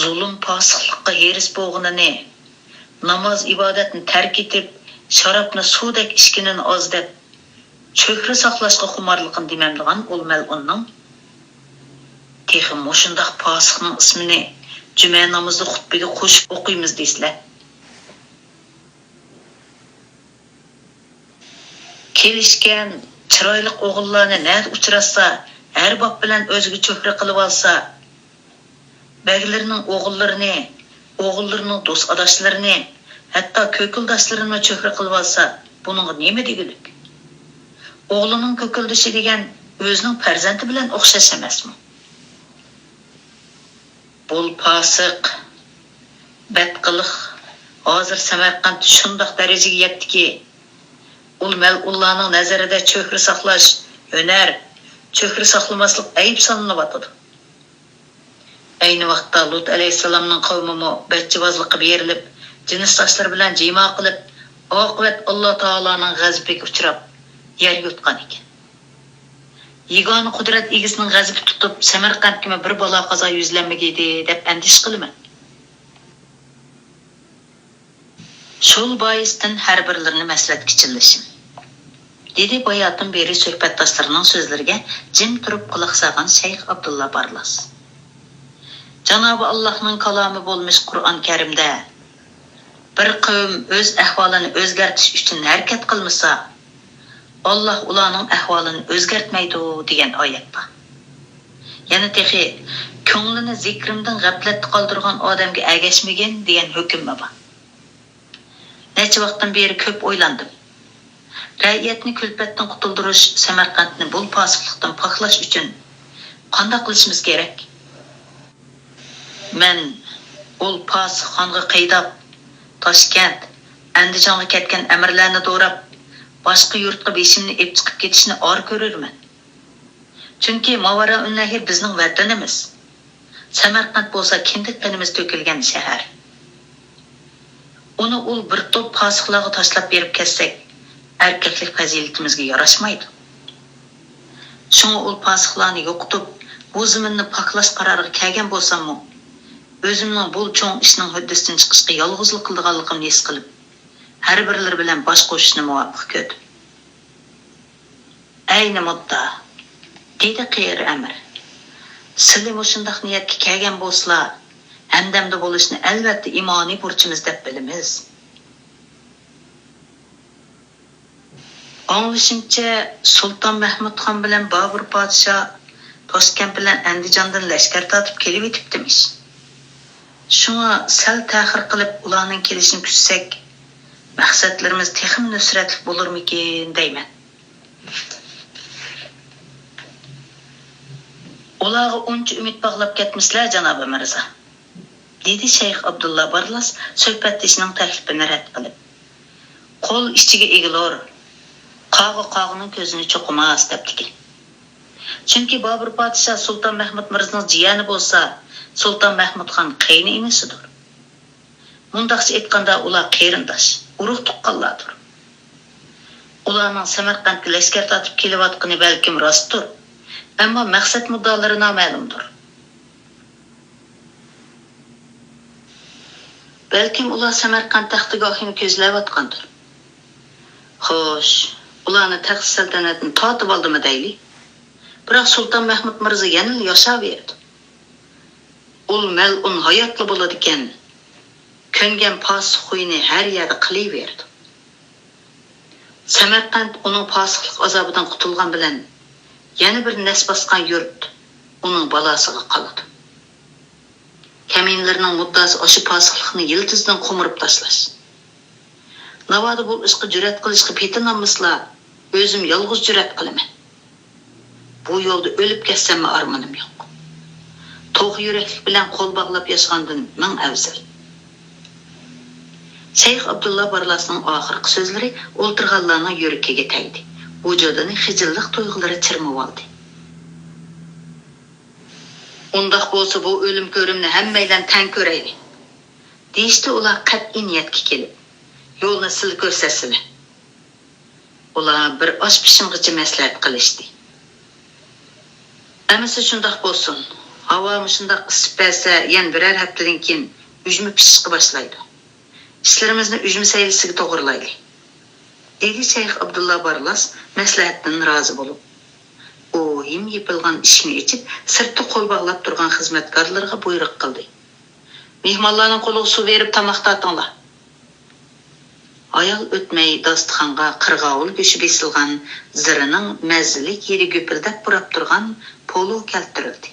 زۇلۇم، پاسىقلىققا ھېرىس بولغىنىنى، ناماز-ئىبادەتنى تەرك ئېتىپ، شارابنى سۇدەك ئىچكىنىنى ئاز دەپ، چۆھرە ساقلاشقا خۇمارلىقىنى دېمەمدىغان ئۇل مەلئۇننىڭ، تېخى مۇشۇنداق پاسىقنىڭ ئىسمىنى جۈمە نامىزىدا خۇتبىگە قوشۇپ ئوقۇيمىز دېسىلە. كېلىشكەن، چىرايلىق ئوغۇللارنى نەدە ئۇچراتسا، ئەرباب بىلەن ئۆزىگە چۆھرە قىلىۋالسا، بەگلىرىنىڭ ئوغۇللىرىنى، ئوغۇللىرىنىڭ دوست-ئاداشلىرىنى، ھەتتا كۆكۈلداشلىرىنىمۇ چۆھرە قىلىۋالسا، بۇنىڭغا نېمە دېگۈلۈك؟ ئوغلىنىڭ كۆكۈلدىشى دېگەن ئۆزىنىڭ پەرزەنتى بىلەن ئوخشاش ئەمەسمۇ؟ بۇل پاسىق، بەتقىلىق ھازىر سەمەرقەنتتە شۇنداق دەرىجىگە يەتتىكى، ئۇل مەلئۇنلارنىڭ نەزىرىدە چۆھرە ساقلاش ھۈنەر، چۆھرە ساقلىماسلىق ئەيىب سانىلىۋاتىدۇ. ئەينى ۋاقىتتا لۇت ئەلەيھىسسالامنىڭ قەۋمىمۇ بەتچىۋازلىققا بېرىلىپ، جىنسداشلىرى بىلەن جىما قىلىپ، ئاقىۋەت ئاللا تائالانىڭ غەزىپىگە ئۇچراپ، يەر يۇتقان ئىكەن. يېگانە قۇدرەت ئىگىسىنىڭ غەزىپى تۇتۇپ، سەمەرقەنتكىمۇ بىر بالا-قازا يۈزلەنمىگىدى، دەپ ئەندىشە قىلىمەن. شۇ بايىستىن ھەر بىرلىرىنى مەسلىھەتكە چىللىشىم، دېدى باياتىن بېرى سۆھبەتداشلىرىنىڭ سۆزلىرىگە جىم تۇرۇپ قۇلاق سالغان شەيخ ئابدۇللا بارلاس. جانابى ئاللاھنىڭ كالامى بولمىش قۇرئان كەرىمدە، بىر قەۋم ئۆز ئەھۋالىنى ئۆزگەرتىش ئۈچۈن ھەرىكەت قىلمىسا، ئاللاھ ئۇلارنىڭ ئەھۋالىنى ئۆزگەرتمەيدۇ، دېگەن ئايەت بار. يەنە تېخى، كۆڭلىنى زىكرىمدىن غەپلەتتە قالدۇرغان ئادەمگە ئەگەشمىگىن، دېگەن ھۆكۈممۇ بار. نەچچە ۋاقىتتىن بېرى كۆپ ئويلاندىم. رەئىيەتنى كۈلپەتتىن قۇتۇلدۇرۇش، سەمەرقەنتنى بۇل پاسىقلىقتىن پاكلاش ئۈچۈن قانداق قىلىشىمىز كېرەك؟ مەن ئۇل پاسىق خانغا قېيىداپ، تاشكەنت، ئەندىجانغا كەتكەن ئەمىرلەرنى دوراپ، باشقا يۇرتقا بېشىمنى ئېلىپ چىقىپ كېتىشنى ئار كۆرۈرمەن. چۈنكى ماۋارائۇننەھر بىزنىڭ ۋەتىنىمىز. سەمەرقەنت بولسا كىندىك قېنىمىز تۆكۈلگەن شەھەر. ئۇنى ئۇل بىر توپ پاسىقلارغا تاشلاپ بېرىپ كەتسەك، ئەركەكلىك پەزىلىتىمىزگە ياراشمايدۇ. شۇڭا ئۇل پاسىقلارنى يوقىتىپ، بۇ زېمىننى پاكلاش قارارىغا كەلگەن بولساممۇ، ئۆزۈمنىڭ بۇ چوڭ ئىشنىڭ ھۆددىسىدىن چىقىشقا يالغۇزلا قىلىدىغانلىقىمنى ھېس قىلىپ، ھەر بىرلىرى بىلەن باش قوشۇشنى مۇۋاپىق كۆردۈم. ئەينى مۇددا، دېدى قېرى ئەمىر، سىلى مۇشۇنداق نىيەتكە كەلگەن بولسىلا، ھەمدەمدە بولۇشنى ئەلۋەتتە ئىمانىي بۇرچىمىز دەپ بىلىمىز. ئاڭلىشىمچە، سۇلتان مەھمۇد خان بىلەن بابۇر پادىشاھ تاشكەنت بىلەن ئەندىجاندىن لەشكەر تارتىپ كېلىۋېتىپتىمىش. شۇڭا سەل تەخىر قىلىپ ئۇلارنىڭ كېلىشىنى كۈتسەك، مەقسەتلىرىمىز تېخىمۇ نۇسرەتلىك بولۇرمىكىن دەيمەن. ئۇلارغا ئۇنچە ئۈمىد باغلاپ كەتمىسىلە، جانابىي مىرزا، دېدى شەيخ ئابدۇللا بارلاس سۆھبەتدىشىنىڭ تەكلىپىنى رەت قىلىپ. قول ئىچىگە ئېگىلۇر، قاغا قاغىنىڭ كۆزىنى چوقۇماس، دەپتىكەن. چۈنكى بابۇر پادىشاھ سۇلتان مەھمۇد مىرزىنىڭ جىيەنى بولسا، سۇلتان مەھمۇد خان قېيىنئىنىسىدۇر. مۇنداقچە ئېيتقاندا، ئۇلار قېرىنداش، ئۇرۇق تۇغقانلاردۇر. ئۇلارنىڭ سەمەرقەنتكە لەشكەر تارتىپ كېلىۋاتقىنى بەلكىم راستتۇر، ئەمما مەقسەت مۇددىئالىرى نامەلۇمدۇر. بەلكىم ئۇلار سەمەرقەنت تەختىگاھىنى كۆزلەۋاتقاندۇر. خوش، ئۇلارنى تەخت سەلتەنەتتىن تارتىۋالدىمۇ دەيلى. بىراق سۇلتان مەھمۇد مىرزا يەنىلا ياشاۋېرىدۇ. ئۇل مەلئۇن ھاياتلا بولىدىكەن، كۆنگەن پاسىق خۇيىنى ھەر يەردە قىلىۋېرىدۇ. سەمەرقەنت ئۇنىڭ پاسىقلىق ئازابىدىن قۇتۇلغان بىلەن، يەنە بىر نەس باسقان يۇرت ئۇنىڭ بالاسىغا قالىدۇ. كەمىنىلىرىنىڭ مۇددىئاسى ئاشۇ پاسىقلىقنى يىلتىزىدىن قومۇرۇپ تاشلاش. ناۋادا بۇ ئىشقا جۈرئەت قىلىشقا پېتىنالمىسىلا، ئۆزۈم يالغۇز جۈرئەت قىلىمەن. بۇ يولدا ئۆلۈپ كەتسەممۇ ئارمىنىم يوق. توخۇ يۈرەكلىك بىلەن قول باغلاپ ياشىغاندىن مىڭ ئەۋزەل. شەيخ ئابدۇللا بارلاسنىڭ ئاخىرقى سۆزلىرى ئولتۇرغانلارنىڭ يۈرىكىگە تەگدى، ۋۇجۇدىنى خىجىللىق تۇيغۇلىرى چىرمىۋالدى. ئۇنداق بولسا، بۇ ئۆلۈم كۆرۈمنى ھەممەيلەن تەڭ كۆرەيلى، دېيىشتى ئۇلار قەتئىي نىيەتكە كېلىپ. يولنى سىلە كۆرسەتسىلە. ئۇلار بىر ئاش پىشىمغىچە مەسلىھەت قىلىشتى. ئەمىسە شۇنداق بولسۇن. ھاۋا مۇشۇنداق ئىسسىپ بەرسە، يەنە بىرەر ھەپتىدىن كېيىن ئۈجمە پىشىشقا باشلايدۇ. ئىشلىرىمىزنى ئۈجمە سەيلىسىگە توغرىلايلى، دېدى شەيخ ئابدۇللا بارلاس مەسلىھەتتىن رازى بولۇپ. ئۇ ھىم يېپىلغان ئىشىكنى ئېچىپ، سىرتتا قول باغلاپ تۇرغان خىزمەتكارلىرىغا بۇيرۇق قىلدى. مېھمانلارنىڭ قولىغا سۇ بېرىپ، تاماق تارتىڭلار. ھايال ئۆتمەي داستىخانغا قىرغاۋۇل گۆشى بېسىلغان زىرىنىڭ مەززىلىك ھىدى گۈپۈلدەپ پۇراپ تۇرغان پولۇ كەلتۈرۈلدى.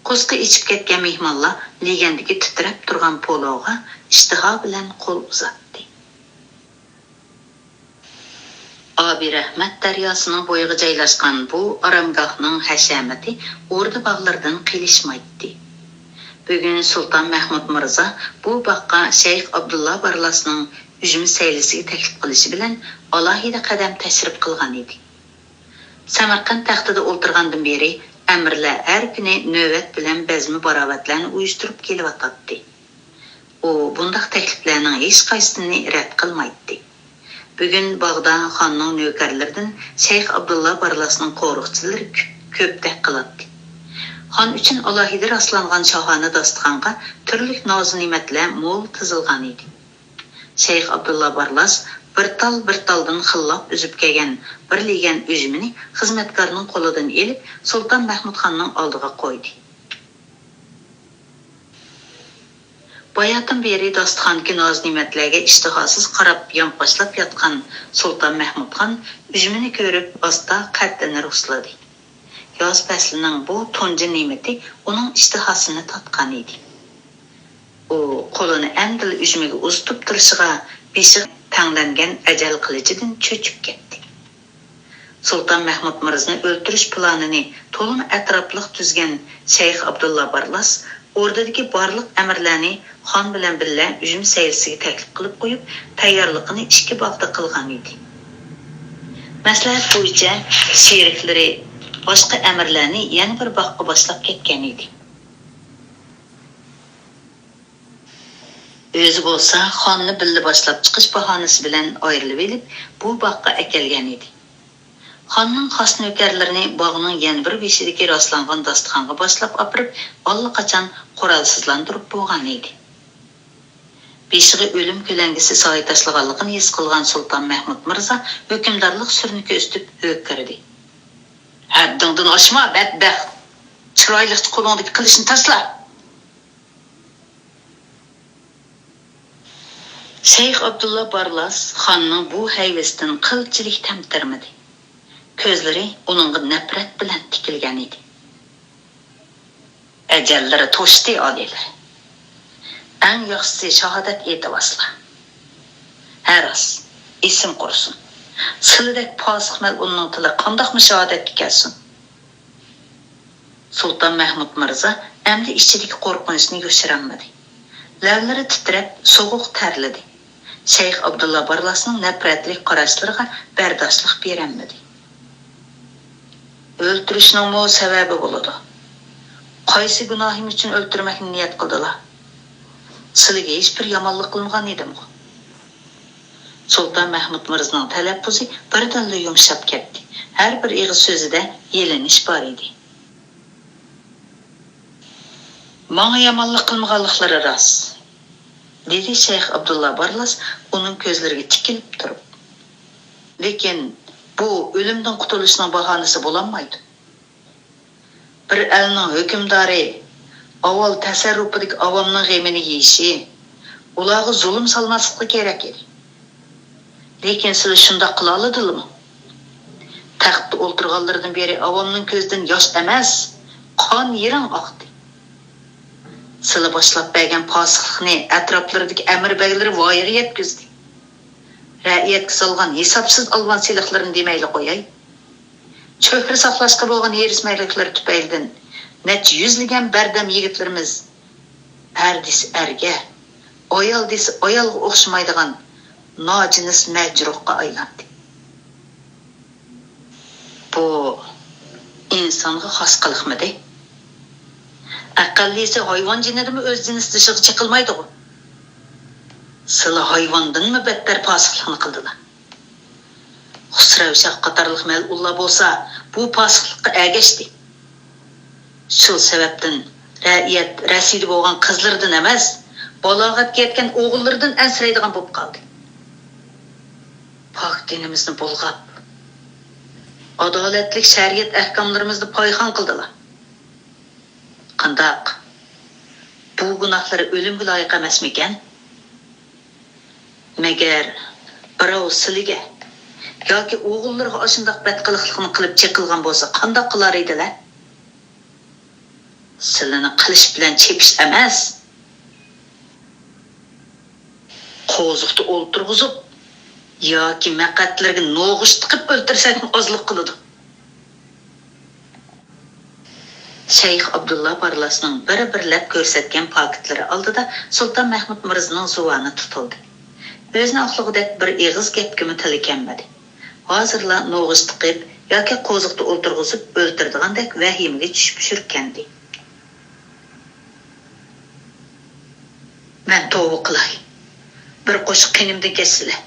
قورسىقى ئېچىپ كەتكەن مېھمانلار لېگەندىكى تىترەپ تۇرغان پولۇغا ئىشتىها بىلەن قول ئۇزاتتى. رەھمەت دەرياسىنىڭ بويىغا جايلاشقان بۇ ئارامگاھنىڭ ھەشەمىتى ئوردا باغلىرىدىن قېلىشمايتتى. بۈگۈن سۇلتان مەھمۇد مىرزا بۇ باغقا شەيخ ئابدۇللا بارلاسنىڭ ئۈجمە سەيلىسىگە تەكلىپ قىلىشى بىلەن ئالاھىدە قەدەم تەشرىپ قىلغان ئىدى. سەمەرقەنت تەختىدە ئولتۇرغاندىن بېرى ئەمىرلەر ھەر كۈنى نۆۋەت بىلەن بەزمە-باراۋەتلەرنى ئۇيۇشتۇرۇپ كېلىۋاتاتتى. ئۇ بۇنداق تەكلىپلەرنىڭ ھېچقايسىسىنى رەت قىلمايتتى. بۈگۈن باغدا خاننىڭ نۆكەرلىرىدىن شەيخ ئابدۇللا بارلاسنىڭ قورۇقچىلىرى كۆ-، كۆپتەك قىلاتتى. خان ئۈچۈن ئالاھىدە راسلانغان شاھانە داستىخانغا تۈرلۈك نازۇ-نېمەتلەر مول تىزىلغانىدى. شەيخ ئابدۇللا بارلاس بىر تال بىر تالدىن خىللاپ ئۈزۈپ كەلگەن بىر لېگەن ئۈجمىنى خىزمەتكارنىڭ قولىدىن ئېلىپ، سۇلتان مەھمۇد خاننىڭ ئالدىغا قويدى. باياتىن بېرى داستىخاندىكى نازۇ-نېمەتلەرگە ئىشتىھاسىز قاراپ يانپاشلاپ ياتقان سۇلتان مەھمۇد خان ئۈجمىنى كۆرۈپ ئاستا قەددىنى رۇسلىدى. ياز پەسلىنىڭ بۇ تۇنجى نېمىتى ئۇنىڭ ئىشتىھاسىنى تارتقان ئىدى. ئۇ قولىنى ئەمدىلا ئۈجمىگە ئۇزىتىپ تۇرۇشىغا بېشىغا تەڭلەنگەن ئەجەل قىلىچىدىن چۆچۈپ كەتتى. سۇلتان مەھمۇد مىرزىنى ئۆلتۈرۈش پىلانىنى تولىمۇ ئەتراپلىق تۈزگەن شەيخ ئابدۇللا بارلاس ئوردىدىكى بارلىق ئەمىرلەرنى خان بىلەن بىللە ئۈجمە سەيلىسىگە تەكلىپ قىلىپ قويۇپ، تەييارلىقىنى ئىككى باغدا قىلغان ئىدى. مەسلىھەت بويىچە شېرىكلىرى باشقا ئەمىرلەرنى يەنە بىر باغقا باشلاپ كەتكەن ئىدى. ئۆزى بولسا خاننى بىللە باشلاپ چىقىش باھانىسى بىلەن ئايرىلىۋېلىپ، بۇ باغقا ئەكەلگەن ئىدى. خاننىڭ خاس نۆكەرلىرىنى باغنىڭ يەنە بىر بېشىدىكى راسلانغان داستىخانغا باشلاپ ئاپىرىپ، ئاللىقاچان قورالسىزلاندۇرۇپ بولغان ئىدى. بېشىغا ئۆلۈم كۆلەڭگىسى سايە تاشلىغانلىقىنى ھېس قىلغان سۇلتان مەھمۇد مىرزا ھۆكۈمدارلىق سۈرىنى كۆرسىتىپ ھۆركىرىدى: «ھەددىڭدىن ئاشما، بەتبەخت! چىرايلىقچە قولۇڭدىكى قىلىچنى تاشلا!» شەيخ ئابدۇللا بارلاس خاننىڭ بۇ ھەيۋىسىدىن قىلچىلىك تەمتىرىمىدى. كۆزلىرى ئۇنىڭغا نەپرەت بىلەن تىكىلگەن ئىدى. ئەجەللىرى توشتى، ئالىيلار. ئەڭ ياخشىسى شاھادەت ئېيتىۋالسىلا. ھە راست، ئېسىم قۇرسۇن. سىلىدەك پاسىق مەلئۇننىڭ تىلى قانداقمۇ شاھادەتكە كەلسۇن؟ سۇلتان مەھمۇد مىرزا ئەمدى ئىچىدىكى قورقۇنچىنى يوشۇرالمىدى. لەۋلىرى تىترەپ، سوغۇق تەرلىدى. شەيخ ئابدۇللا بارلاسنىڭ نەپرەتلىك قاراشلىرىغا بەرداشلىق بېرەلمىدى. ئۆلتۈرۈشنىڭمۇ سەۋەبى بولىدۇ. قايسى گۇناھىم ئۈچۈن ئۆلتۈرمەكنى نىيەت قىلدىلا؟ سىلىگە ھېچبىر يامانلىق قىلمىغان ئىدىمغۇ؟ سۇلتان مەھمۇد مىرزىنىڭ تەلەپپۇزى بىردىنلا يۇمشاپ كەتتى. ھەر بىر ئېغىز سۆزىدە يېلىنىش بار ئىدى. ماڭا يامانلىق قىلمىغانلىقلىرى راست، دېدى شەيخ ئابدۇللا بارلاس ئۇنىڭ كۆزلىرىگە تىكىلىپ تۇرۇپ. لېكىن بۇ ئۆلۈمدىن قۇتۇلۇشنىڭ باھانىسى بولالمايدۇ. بىر ئەلنىڭ ھۆكۈمدارى ئاۋۋال تەسەررۇپىدىكى ئاۋامنىڭ غېمىنى يېيىشى، ئۇلارغا زۇلۇم سالماسلىقى كېرەك ئىدى. لېكىن سىلەر شۇنداق قىلالىدىلىمۇ؟ تەختتە ئولتۇرغانلىرىدىن بېرى ئاۋامنىڭ كۆزىدىن ياش ئەمەس، قان يىرىڭ ئاقتى. سىلەر باشلاپ بەرگەن پاسىقلىقنى ئەتراپلىرىدىكى ئەمىر بەگلىرى ۋايىغا يەتكۈزدى. رەئىيەتكە سالغان ھېسابسىز ئالۋان سېلىقلىرىنى دېمەيلا قوياي، چۆھرە ساقلاشقا بولغان ھېرىس-مەيلىلىكلىرى تۈپەيلىدىن نەچچە يۈزلىگەن بەردەم يىگىتلىرىمىز ئەر دېسە ئەرگە، ئايال دېسە ئايالغا ئوخشىمايدىغان ناجىنس مەجرۇھقا ئايلاندى. بۇ ئىنسانغا خاس قىلىقمىدى؟ ئەقەللىسى ھايۋان جېنىدىمۇ ئۆز جىنسدىشىغا چېقىلمايدىغۇ؟ سىلى ھايۋاندىنمۇ بەتتەر پاسىقلىقنى قىلدىلا. خۇسرەۋ شاھ قاتارلىق مەلئۇنلار بولسا بۇ پاسىقلىققا ئەگەشتى. شۇ سەۋەبتىن رەئىيەت رەسىدە بولغان قىزلىرىدىن ئەمەس، بالاغەتكە يەتكەن ئوغۇللىرىدىن ئەنسىرەيدىغان بولۇپ قالدى. پاك دىنىمىزنى بۇلغاپ، ئادالەتلىك شەرىئەت ئەھكاملىرىمىزنى پايخان قىلدىلا. قانداق؟ بۇ گۇناھلىرى ئۆلۈمگە لايىق ئەمەسمىكەن؟ مەگەر بىراۋ سىلىگە ياكى ئوغۇللىرىغا ئاشۇنداق بەتقىلىقلىقنى قىلىپ چېقىلغان بولسا، قانداق قىلار ئىدىلە؟ سىلىنى قىلىچ بىلەن چېپىش ئەمەس، قوزۇقتا ئولتۇرغۇزۇپ، ياكى مەقئەتلىرىگە نوغۇچ تىقىپ ئۆلتۈرسەكمۇ ئازلىق قىلىدۇ. شەيخ ئابدۇللا بارلاسنىڭ بىر-بىرلەپ كۆرسەتكەن پاكىتلىرى ئالدىدا سۇلتان مەھمۇد مىرزىنىڭ زۇۋانى تۇتۇلدى. ئۆزىنى ئاقلىغۇدەك بىر ئېغىز گەپكىمۇ تىلى كەلمىدى. ھازىرلا نوغۇچ تىقىپ ياكى قوزۇقتا ئولتۇرغۇزۇپ ئۆلتۈرىدىغاندەك ۋەھىمىگە چۈشۈپ يۈرگەنىدى. مەن توۋا قىلاي. بىر قوشۇق قېنىمدىن كەچسىلە.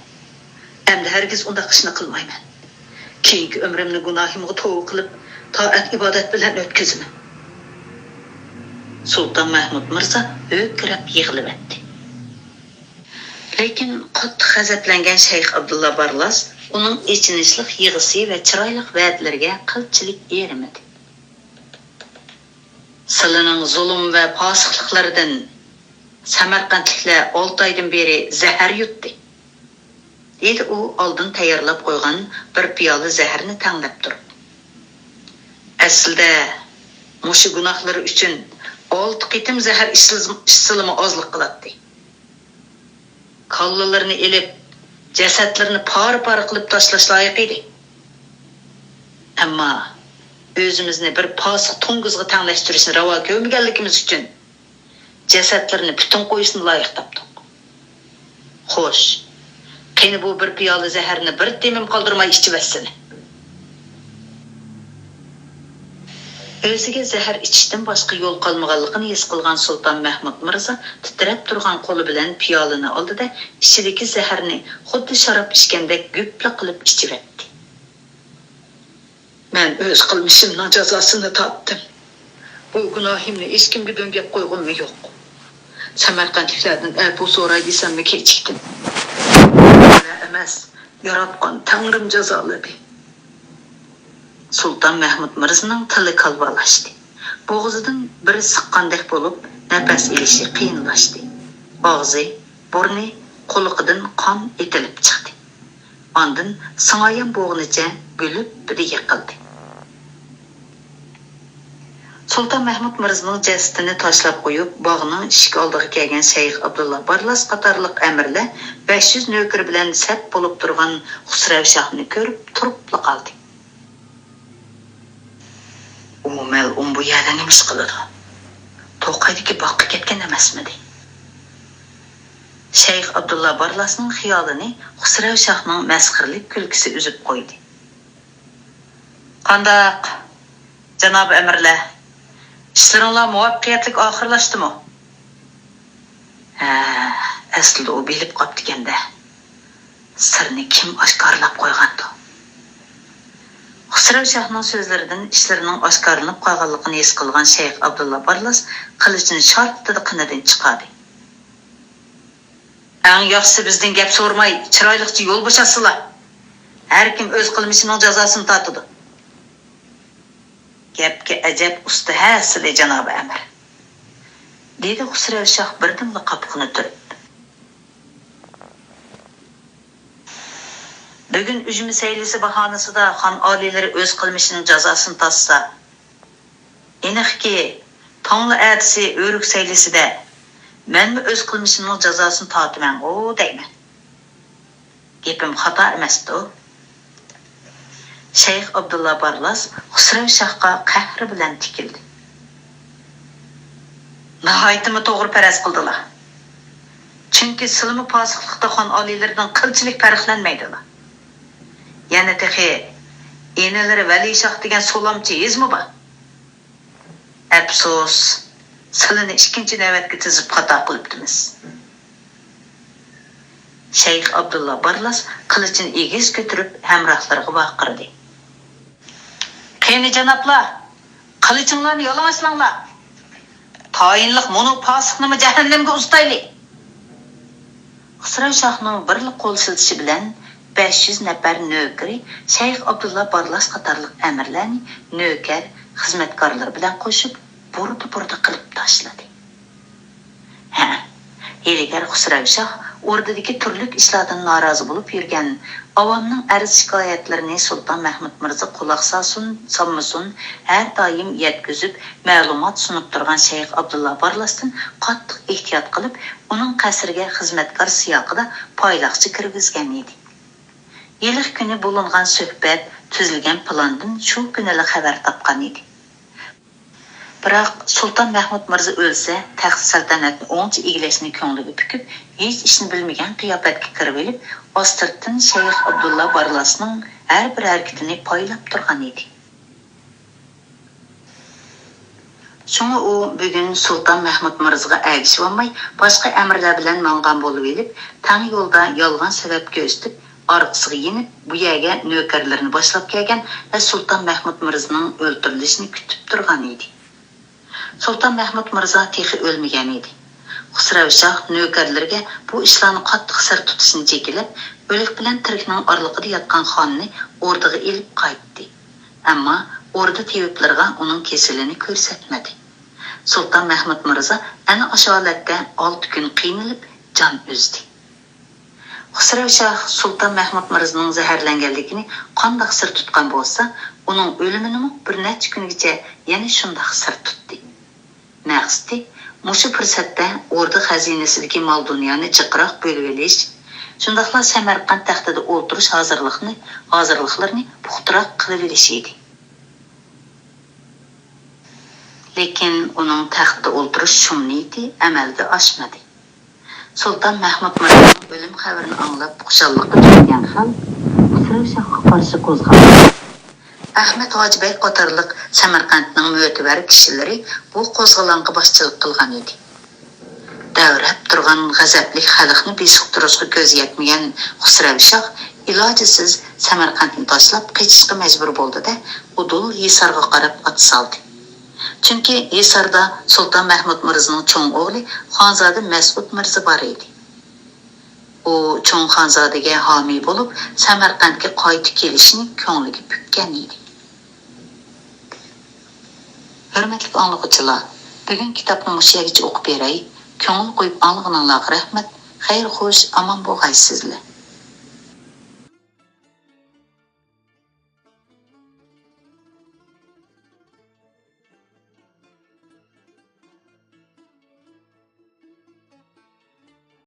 ئەمدى ھەرگىز ئۇنداق ئىشنى قىلمايمەن. كېيىنكى ئۆمرۈمنى گۇناھىمغا توۋا قىلىپ، تائەت-ئىبادەت بىلەن ئۆتكۈزىمەن. سۇلتان مەھمۇد مىرزا ھۆركىرەپ يىغلىۋەتتى. لېكىن قاتتىق غەزەپلەنگەن شەيخ ئابدۇللا بارلاس ئۇنىڭ ئېچىنىشلىق يىغىسى ۋە چىرايلىق ۋەدىلىرىگە قىلچىلىك ئېرىمىدى. سىلىنىڭ زۇلۇم ۋە پاسىقلىقلىرىدىن سەمەرقەنتلىكلەر ئالتە ئايدىن بېرى زەھەر يۇتتى، دېدى ئۇ ئالدىن تەييارلاپ قويغان بىر پىيالە زەھەرنى تەڭلەپ تۇرۇپ. ئەسلىدە مۇشۇ گۇناھلىرى ئۈچۈن ئالتە قېتىم زەھەر ئىچسىز-، ئىچسىلىمۇ ئازلىق قىلاتتى. كاللىلىرىنى ئېلىپ، جەسەتلىرىنى پارە-پارە قىلىپ تاشلاش لايىق ئىدى. ئەمما ئۆزىمىزنى بىر پاسىق توڭگۇزغا تەڭلەشتۈرۈشنى راۋا كۆرمىگەنلىكىمىز ئۈچۈن جەسەتلىرىنى پۈتۈن قويۇشنى لايىق تاپتۇق. خوش، قېنى بۇ بىر پىيالە زەھەرنى بىر تېمىم قالدۇرماي ئىچىۋەتسىلە. ئۆزىگە زەھەر ئىچىشتىن باشقا يول قالمىغانلىقىنى ھېس قىلغان سۇلتان مەھمۇد مىرزا تىترەپ تۇرغان قولى بىلەن پىيالىنى ئالدى-دە، ئىچىدىكى زەھەرنى خۇددى شاراب ئىچكەندەك گۈپلا قىلىپ ئىچىۋەتتى. مەن ئۆز قىلمىشىمنىڭ جازاسىنى تارتتىم. بۇ گۇناھىمنى ھېچكىمگە دۆڭگەپ قويغۇممۇ يوق. سەمەرقەنتلىكلەردىن ئەپۇ سوراي دېسەممۇ كېچىكتىم. ئەمەس، ياراتقان تەڭرىم جازالىدى. سۇلتان مەھمۇد مىرزىنىڭ تىلى كالۋالاشتى. بوغۇزىدىن بىرى سىققاندەك بولۇپ، نەپەس ئېلىشى قىيىنلاشتى. ئاغزى، بۇرنى، قۇلىقىدىن قان ئېتىلىپ چىقتى. ئاندىن سىڭايان بوغىنىچە گۈلۈپپىدە يىقىلدى. سۇلتان مەھمۇد مىرزىنىڭ جەسىتىنى تاشلاپ قويۇپ، باغنىڭ ئىشىك ئالدىغا كەلگەن شەيخ ئابدۇللا بارلاس قاتارلىق ئەمىرلەر بەش يۈز نۆكىرى بىلەن سەپ بولۇپ تۇرغان خۇسرەۋ شاھنى كۆرۈپ تۇرۇپلا قالدى. ئۇ مەلئۇن بۇ يەردە نېمە ئىش قىلىدۇ؟ توقايدىكى باغقا كەتكەن ئەمەسمىدى؟ شەيخ ئابدۇللا بارلاسنىڭ خىيالىنى خۇسرەۋ شاھنىڭ مەسخىرىلىك كۈلكىسى ئۈزۈپ قويدى. قانداق، جانابىي ئەمىرلەر، ئىشلىرىڭلار مۇۋەپپەقىيەتلىك ئاخىرلاشتىمۇ؟ ھە، ئەسلىدە ئۇ بىلىپ قاپتىكەن-دە، سىرنى كىم ئاشكارىلاپ قويغاندۇ؟ خۇسرەۋ شاھنىڭ سۆزلىرىدىن ئىشلىرىنىڭ ئاشكارىلىنىپ قالغانلىقىنى ھېس قىلغان شەيخ ئابدۇللا بارلاس قىلىچىنى شارتتىدە قېنىدىن چىقاردى. ئەڭ ياخشىسى بىزدىن گەپ سورىماي، چىرايلىقچە يول بوشاتسىلا. ھەركىم ئۆز قىلمىشىنىڭ جازاسىنى تارتىدۇ. گەپكە ئەجەب ئۇستا ھە سىلى، جانابىي ئەمىر، دېدى خۇسرەۋ شاھ بىردىنلا قاپىقىنى تۈرۈپ. بۈگۈن ئۈجمە سەيلىسى باھانىسىدا خان ئالىيلىرى ئۆز قىلمىشىنىڭ جازاسىنى تارتسا، ئېنىقكى، تاڭلا ئەتىسى ئۆرۈك سەيلىسىدە مەنمۇ ئۆز قىلمىشىمنىڭ جازاسىنى تارتىمەنغۇ دەيمەن. گېپىم خاتا ئەمەستۇ؟ شەيخ ئابدۇللا بارلاس خۇسرەۋ شاھقا قەھرى بىلەن تىكىلدى. ناھايىتىمۇ توغرا پەرەز قىلدىلا. چۈنكى سىلىمۇ پاسىقلىقتا خان ئالىيلىرىدىن قىلچىلىك پەرقلەنمەيدىلا. يەنە تېخى ئىنىلىرى ۋەلىشاھ دېگەن سولامچى ھېزمۇ بار. ئەپسۇس، سىلىنى ئىككىنچى نۆۋەتكە تىزىپ خاتا قىلىپتىمىز. شەيخ ئابدۇللا بارلاس قىلىچىنى ئېگىز كۆتۈرۈپ ھەمراھلىرىغا ۋارقىرىدى. قېنى جانابلار، قىلىچىڭلارنى يالىڭاچلاڭلار. تايىنلىق مۇنۇ پاسىقنىمۇ جەھەننەمگە ئۇزىتايلى. خۇسرەۋ شاھنىڭ بىرلا قول سىلتىشى بىلەن بەش يۈز نەپەر نۆكىرى شەيخ ئابدۇللا بارلاس قاتارلىق ئەمىرلەرنى نۆكەر، خىزمەتكارلىرى بىلەن قوشۇپ بۇردا-بۇردا قىلىپ تاشلىدى. ھە، ھىيلىگەر خۇسرەۋ شاھ ئوردىدىكى تۈرلۈك ئىشلاردىن نارازى بولۇپ يۈرگەن ئاۋامنىڭ ئەرز-شىكايەتلىرىنى سۇلتان مەھمۇد مىرزا قۇلاق سالسۇن، سالمىسۇن، ھەر دائىم يەتكۈزۈپ، مەلۇمات سۇنۇپ تۇرغان شەيخ ئابدۇللا بارلاستىن قاتتىق ئېھتىيات قىلىپ، ئۇنىڭ قەسرىگە خىزمەتكار سىياقىدا پايلاقچى كىرگۈزگەن ئىدى. ھېلىقى كۈنى بولۇنغان سۆھبەت، تۈزۈلگەن پىلاندىن شۇ كۈنىلا خەۋەر تاپقان ئىدى. بىراق، سۇلتان مەھمۇد مىرزا ئۆلسە، تەخت سەلتەنەتنى ئوڭچە ئىگىلەشنى كۆڭلىگە پۈكۈپ، ھېچ ئىشنى بىلمىگەن قىياپەتكە كىرىۋېلىپ، ئاستىرتتىن شەيخ ئابدۇللا بارلاسنىڭ ھەر بىر ھەرىكىتىنى پايلاپ تۇرغان ئىدى. شۇڭا ئۇ بۈگۈن سۇلتان مەھمۇد مىرزىغا ئەگىشىۋالماي، باشقا ئەمىرلەر بىلەن ماڭغان بولۇۋېلىپ، تەڭ يولدا يالغان سەۋەب كۆرسىتىپ، ئارقىسىغا يېنىپ، بۇ يەرگە نۆكەرلىرىنى باشلاپ كەلگەن ۋە سۇلتان مەھمۇد مىرزىنىڭ ئۆلتۈرۈلۈشىنى كۈتۈپ تۇرغان ئىدى. سۇلتان مەھمۇد مىرزا تېخى ئۆلمىگەن ئىدى. خۇسرەۋ شاھ نۆكەرلىرىگە بۇ ئىشلارنى قاتتىق سىر تۇتۇشنى جېكىلەپ، ئۆلۈك بىلەن تىرىكنىڭ ئارىلىقىدا ياتقان خاننى ئوردىغا ئېلىپ قايتتى. ئەمما ئوردا تېۋىپلىرىغا ئۇنىڭ كېسىلىنى كۆرسەتمىدى. سۇلتان مەھمۇد مىرزا ئەنە ئاشۇ ھالەتتە ئالتە كۈن قىينىلىپ جان ئۈزدى. خۇسرەۋ شاھ سۇلتان مەھمۇد مىرزىنىڭ زەھەرلەنگەنلىكىنى قانداق سىر تۇتقان بولسا، ئۇنىڭ ئۆلۈمىنىمۇ بىر نەچچە كۈنگىچە يەنە شۇنداق سىر تۇتتى. مەقسىتى، مۇشۇ پۇرسەتتە ئوردا خەزىنىسىدىكى مال-دۇنيانى جىقراق بۆلۈۋېلىش، شۇنداقلا سەمەرقەنت تەختىدە ئولتۇرۇش ھازىرلىقنى، ھازىرلىقلىرىنى پۇختىراق قىلىۋېلىش ئىدى. لېكىن ئۇنىڭ تەختتە ئولتۇرۇش شۇم نىيىتى ئەمەلگە ئاشمىدى. سۇلتان مەھمۇد مىرزانىڭ ئۆلۈم خەۋىرىنى ئاڭلاپ خۇشاللىققا چۆمگەن خەلق خۇسرەۋ شاھقا قارشى قوزغالدى. ئەخمەت ھاجى بەگ قاتارلىق سەمەرقەنتنىڭ مۆتىبەر كىشىلىرى بۇ قوزغىلاڭغا باشچىلىق قىلغان ئىدى. دەۋرەپ تۇرغان غەزەپلىك خەلقنى بېسىقتۇرۇشقا كۆزى يەتمىگەن خۇسرەۋ شاھ ئىلاجىسىز سەمەرقەنتنى تاشلاپ قېچىشقا مەجبۇر بولدى-دە، ئۇدۇل ھىسارغا قاراپ ئات سالدى. چۈنكى ھىساردا سۇلتان مەھمۇد مىرزىنىڭ چوڭ ئوغلى خانزادە مەسئۇد مىرزا بار ئىدى. ئۇ چوڭ خانزادىگە ھامىي بولۇپ، سەمەرقەنتكە قايتا كېلىشىنى كۆڭلىگە پۈككەن ئىدى. ھۆرمەتلىك ئاڭلىغۇچىلار، بۈگۈن كىتابنى مۇشۇ يەرگىچە ئوقۇپ بېرەي. كۆڭۈل قويۇپ ئاڭلىغىنىڭلارغا رەھمەت. خەير خوش، ئامان بولغايسىزلەر.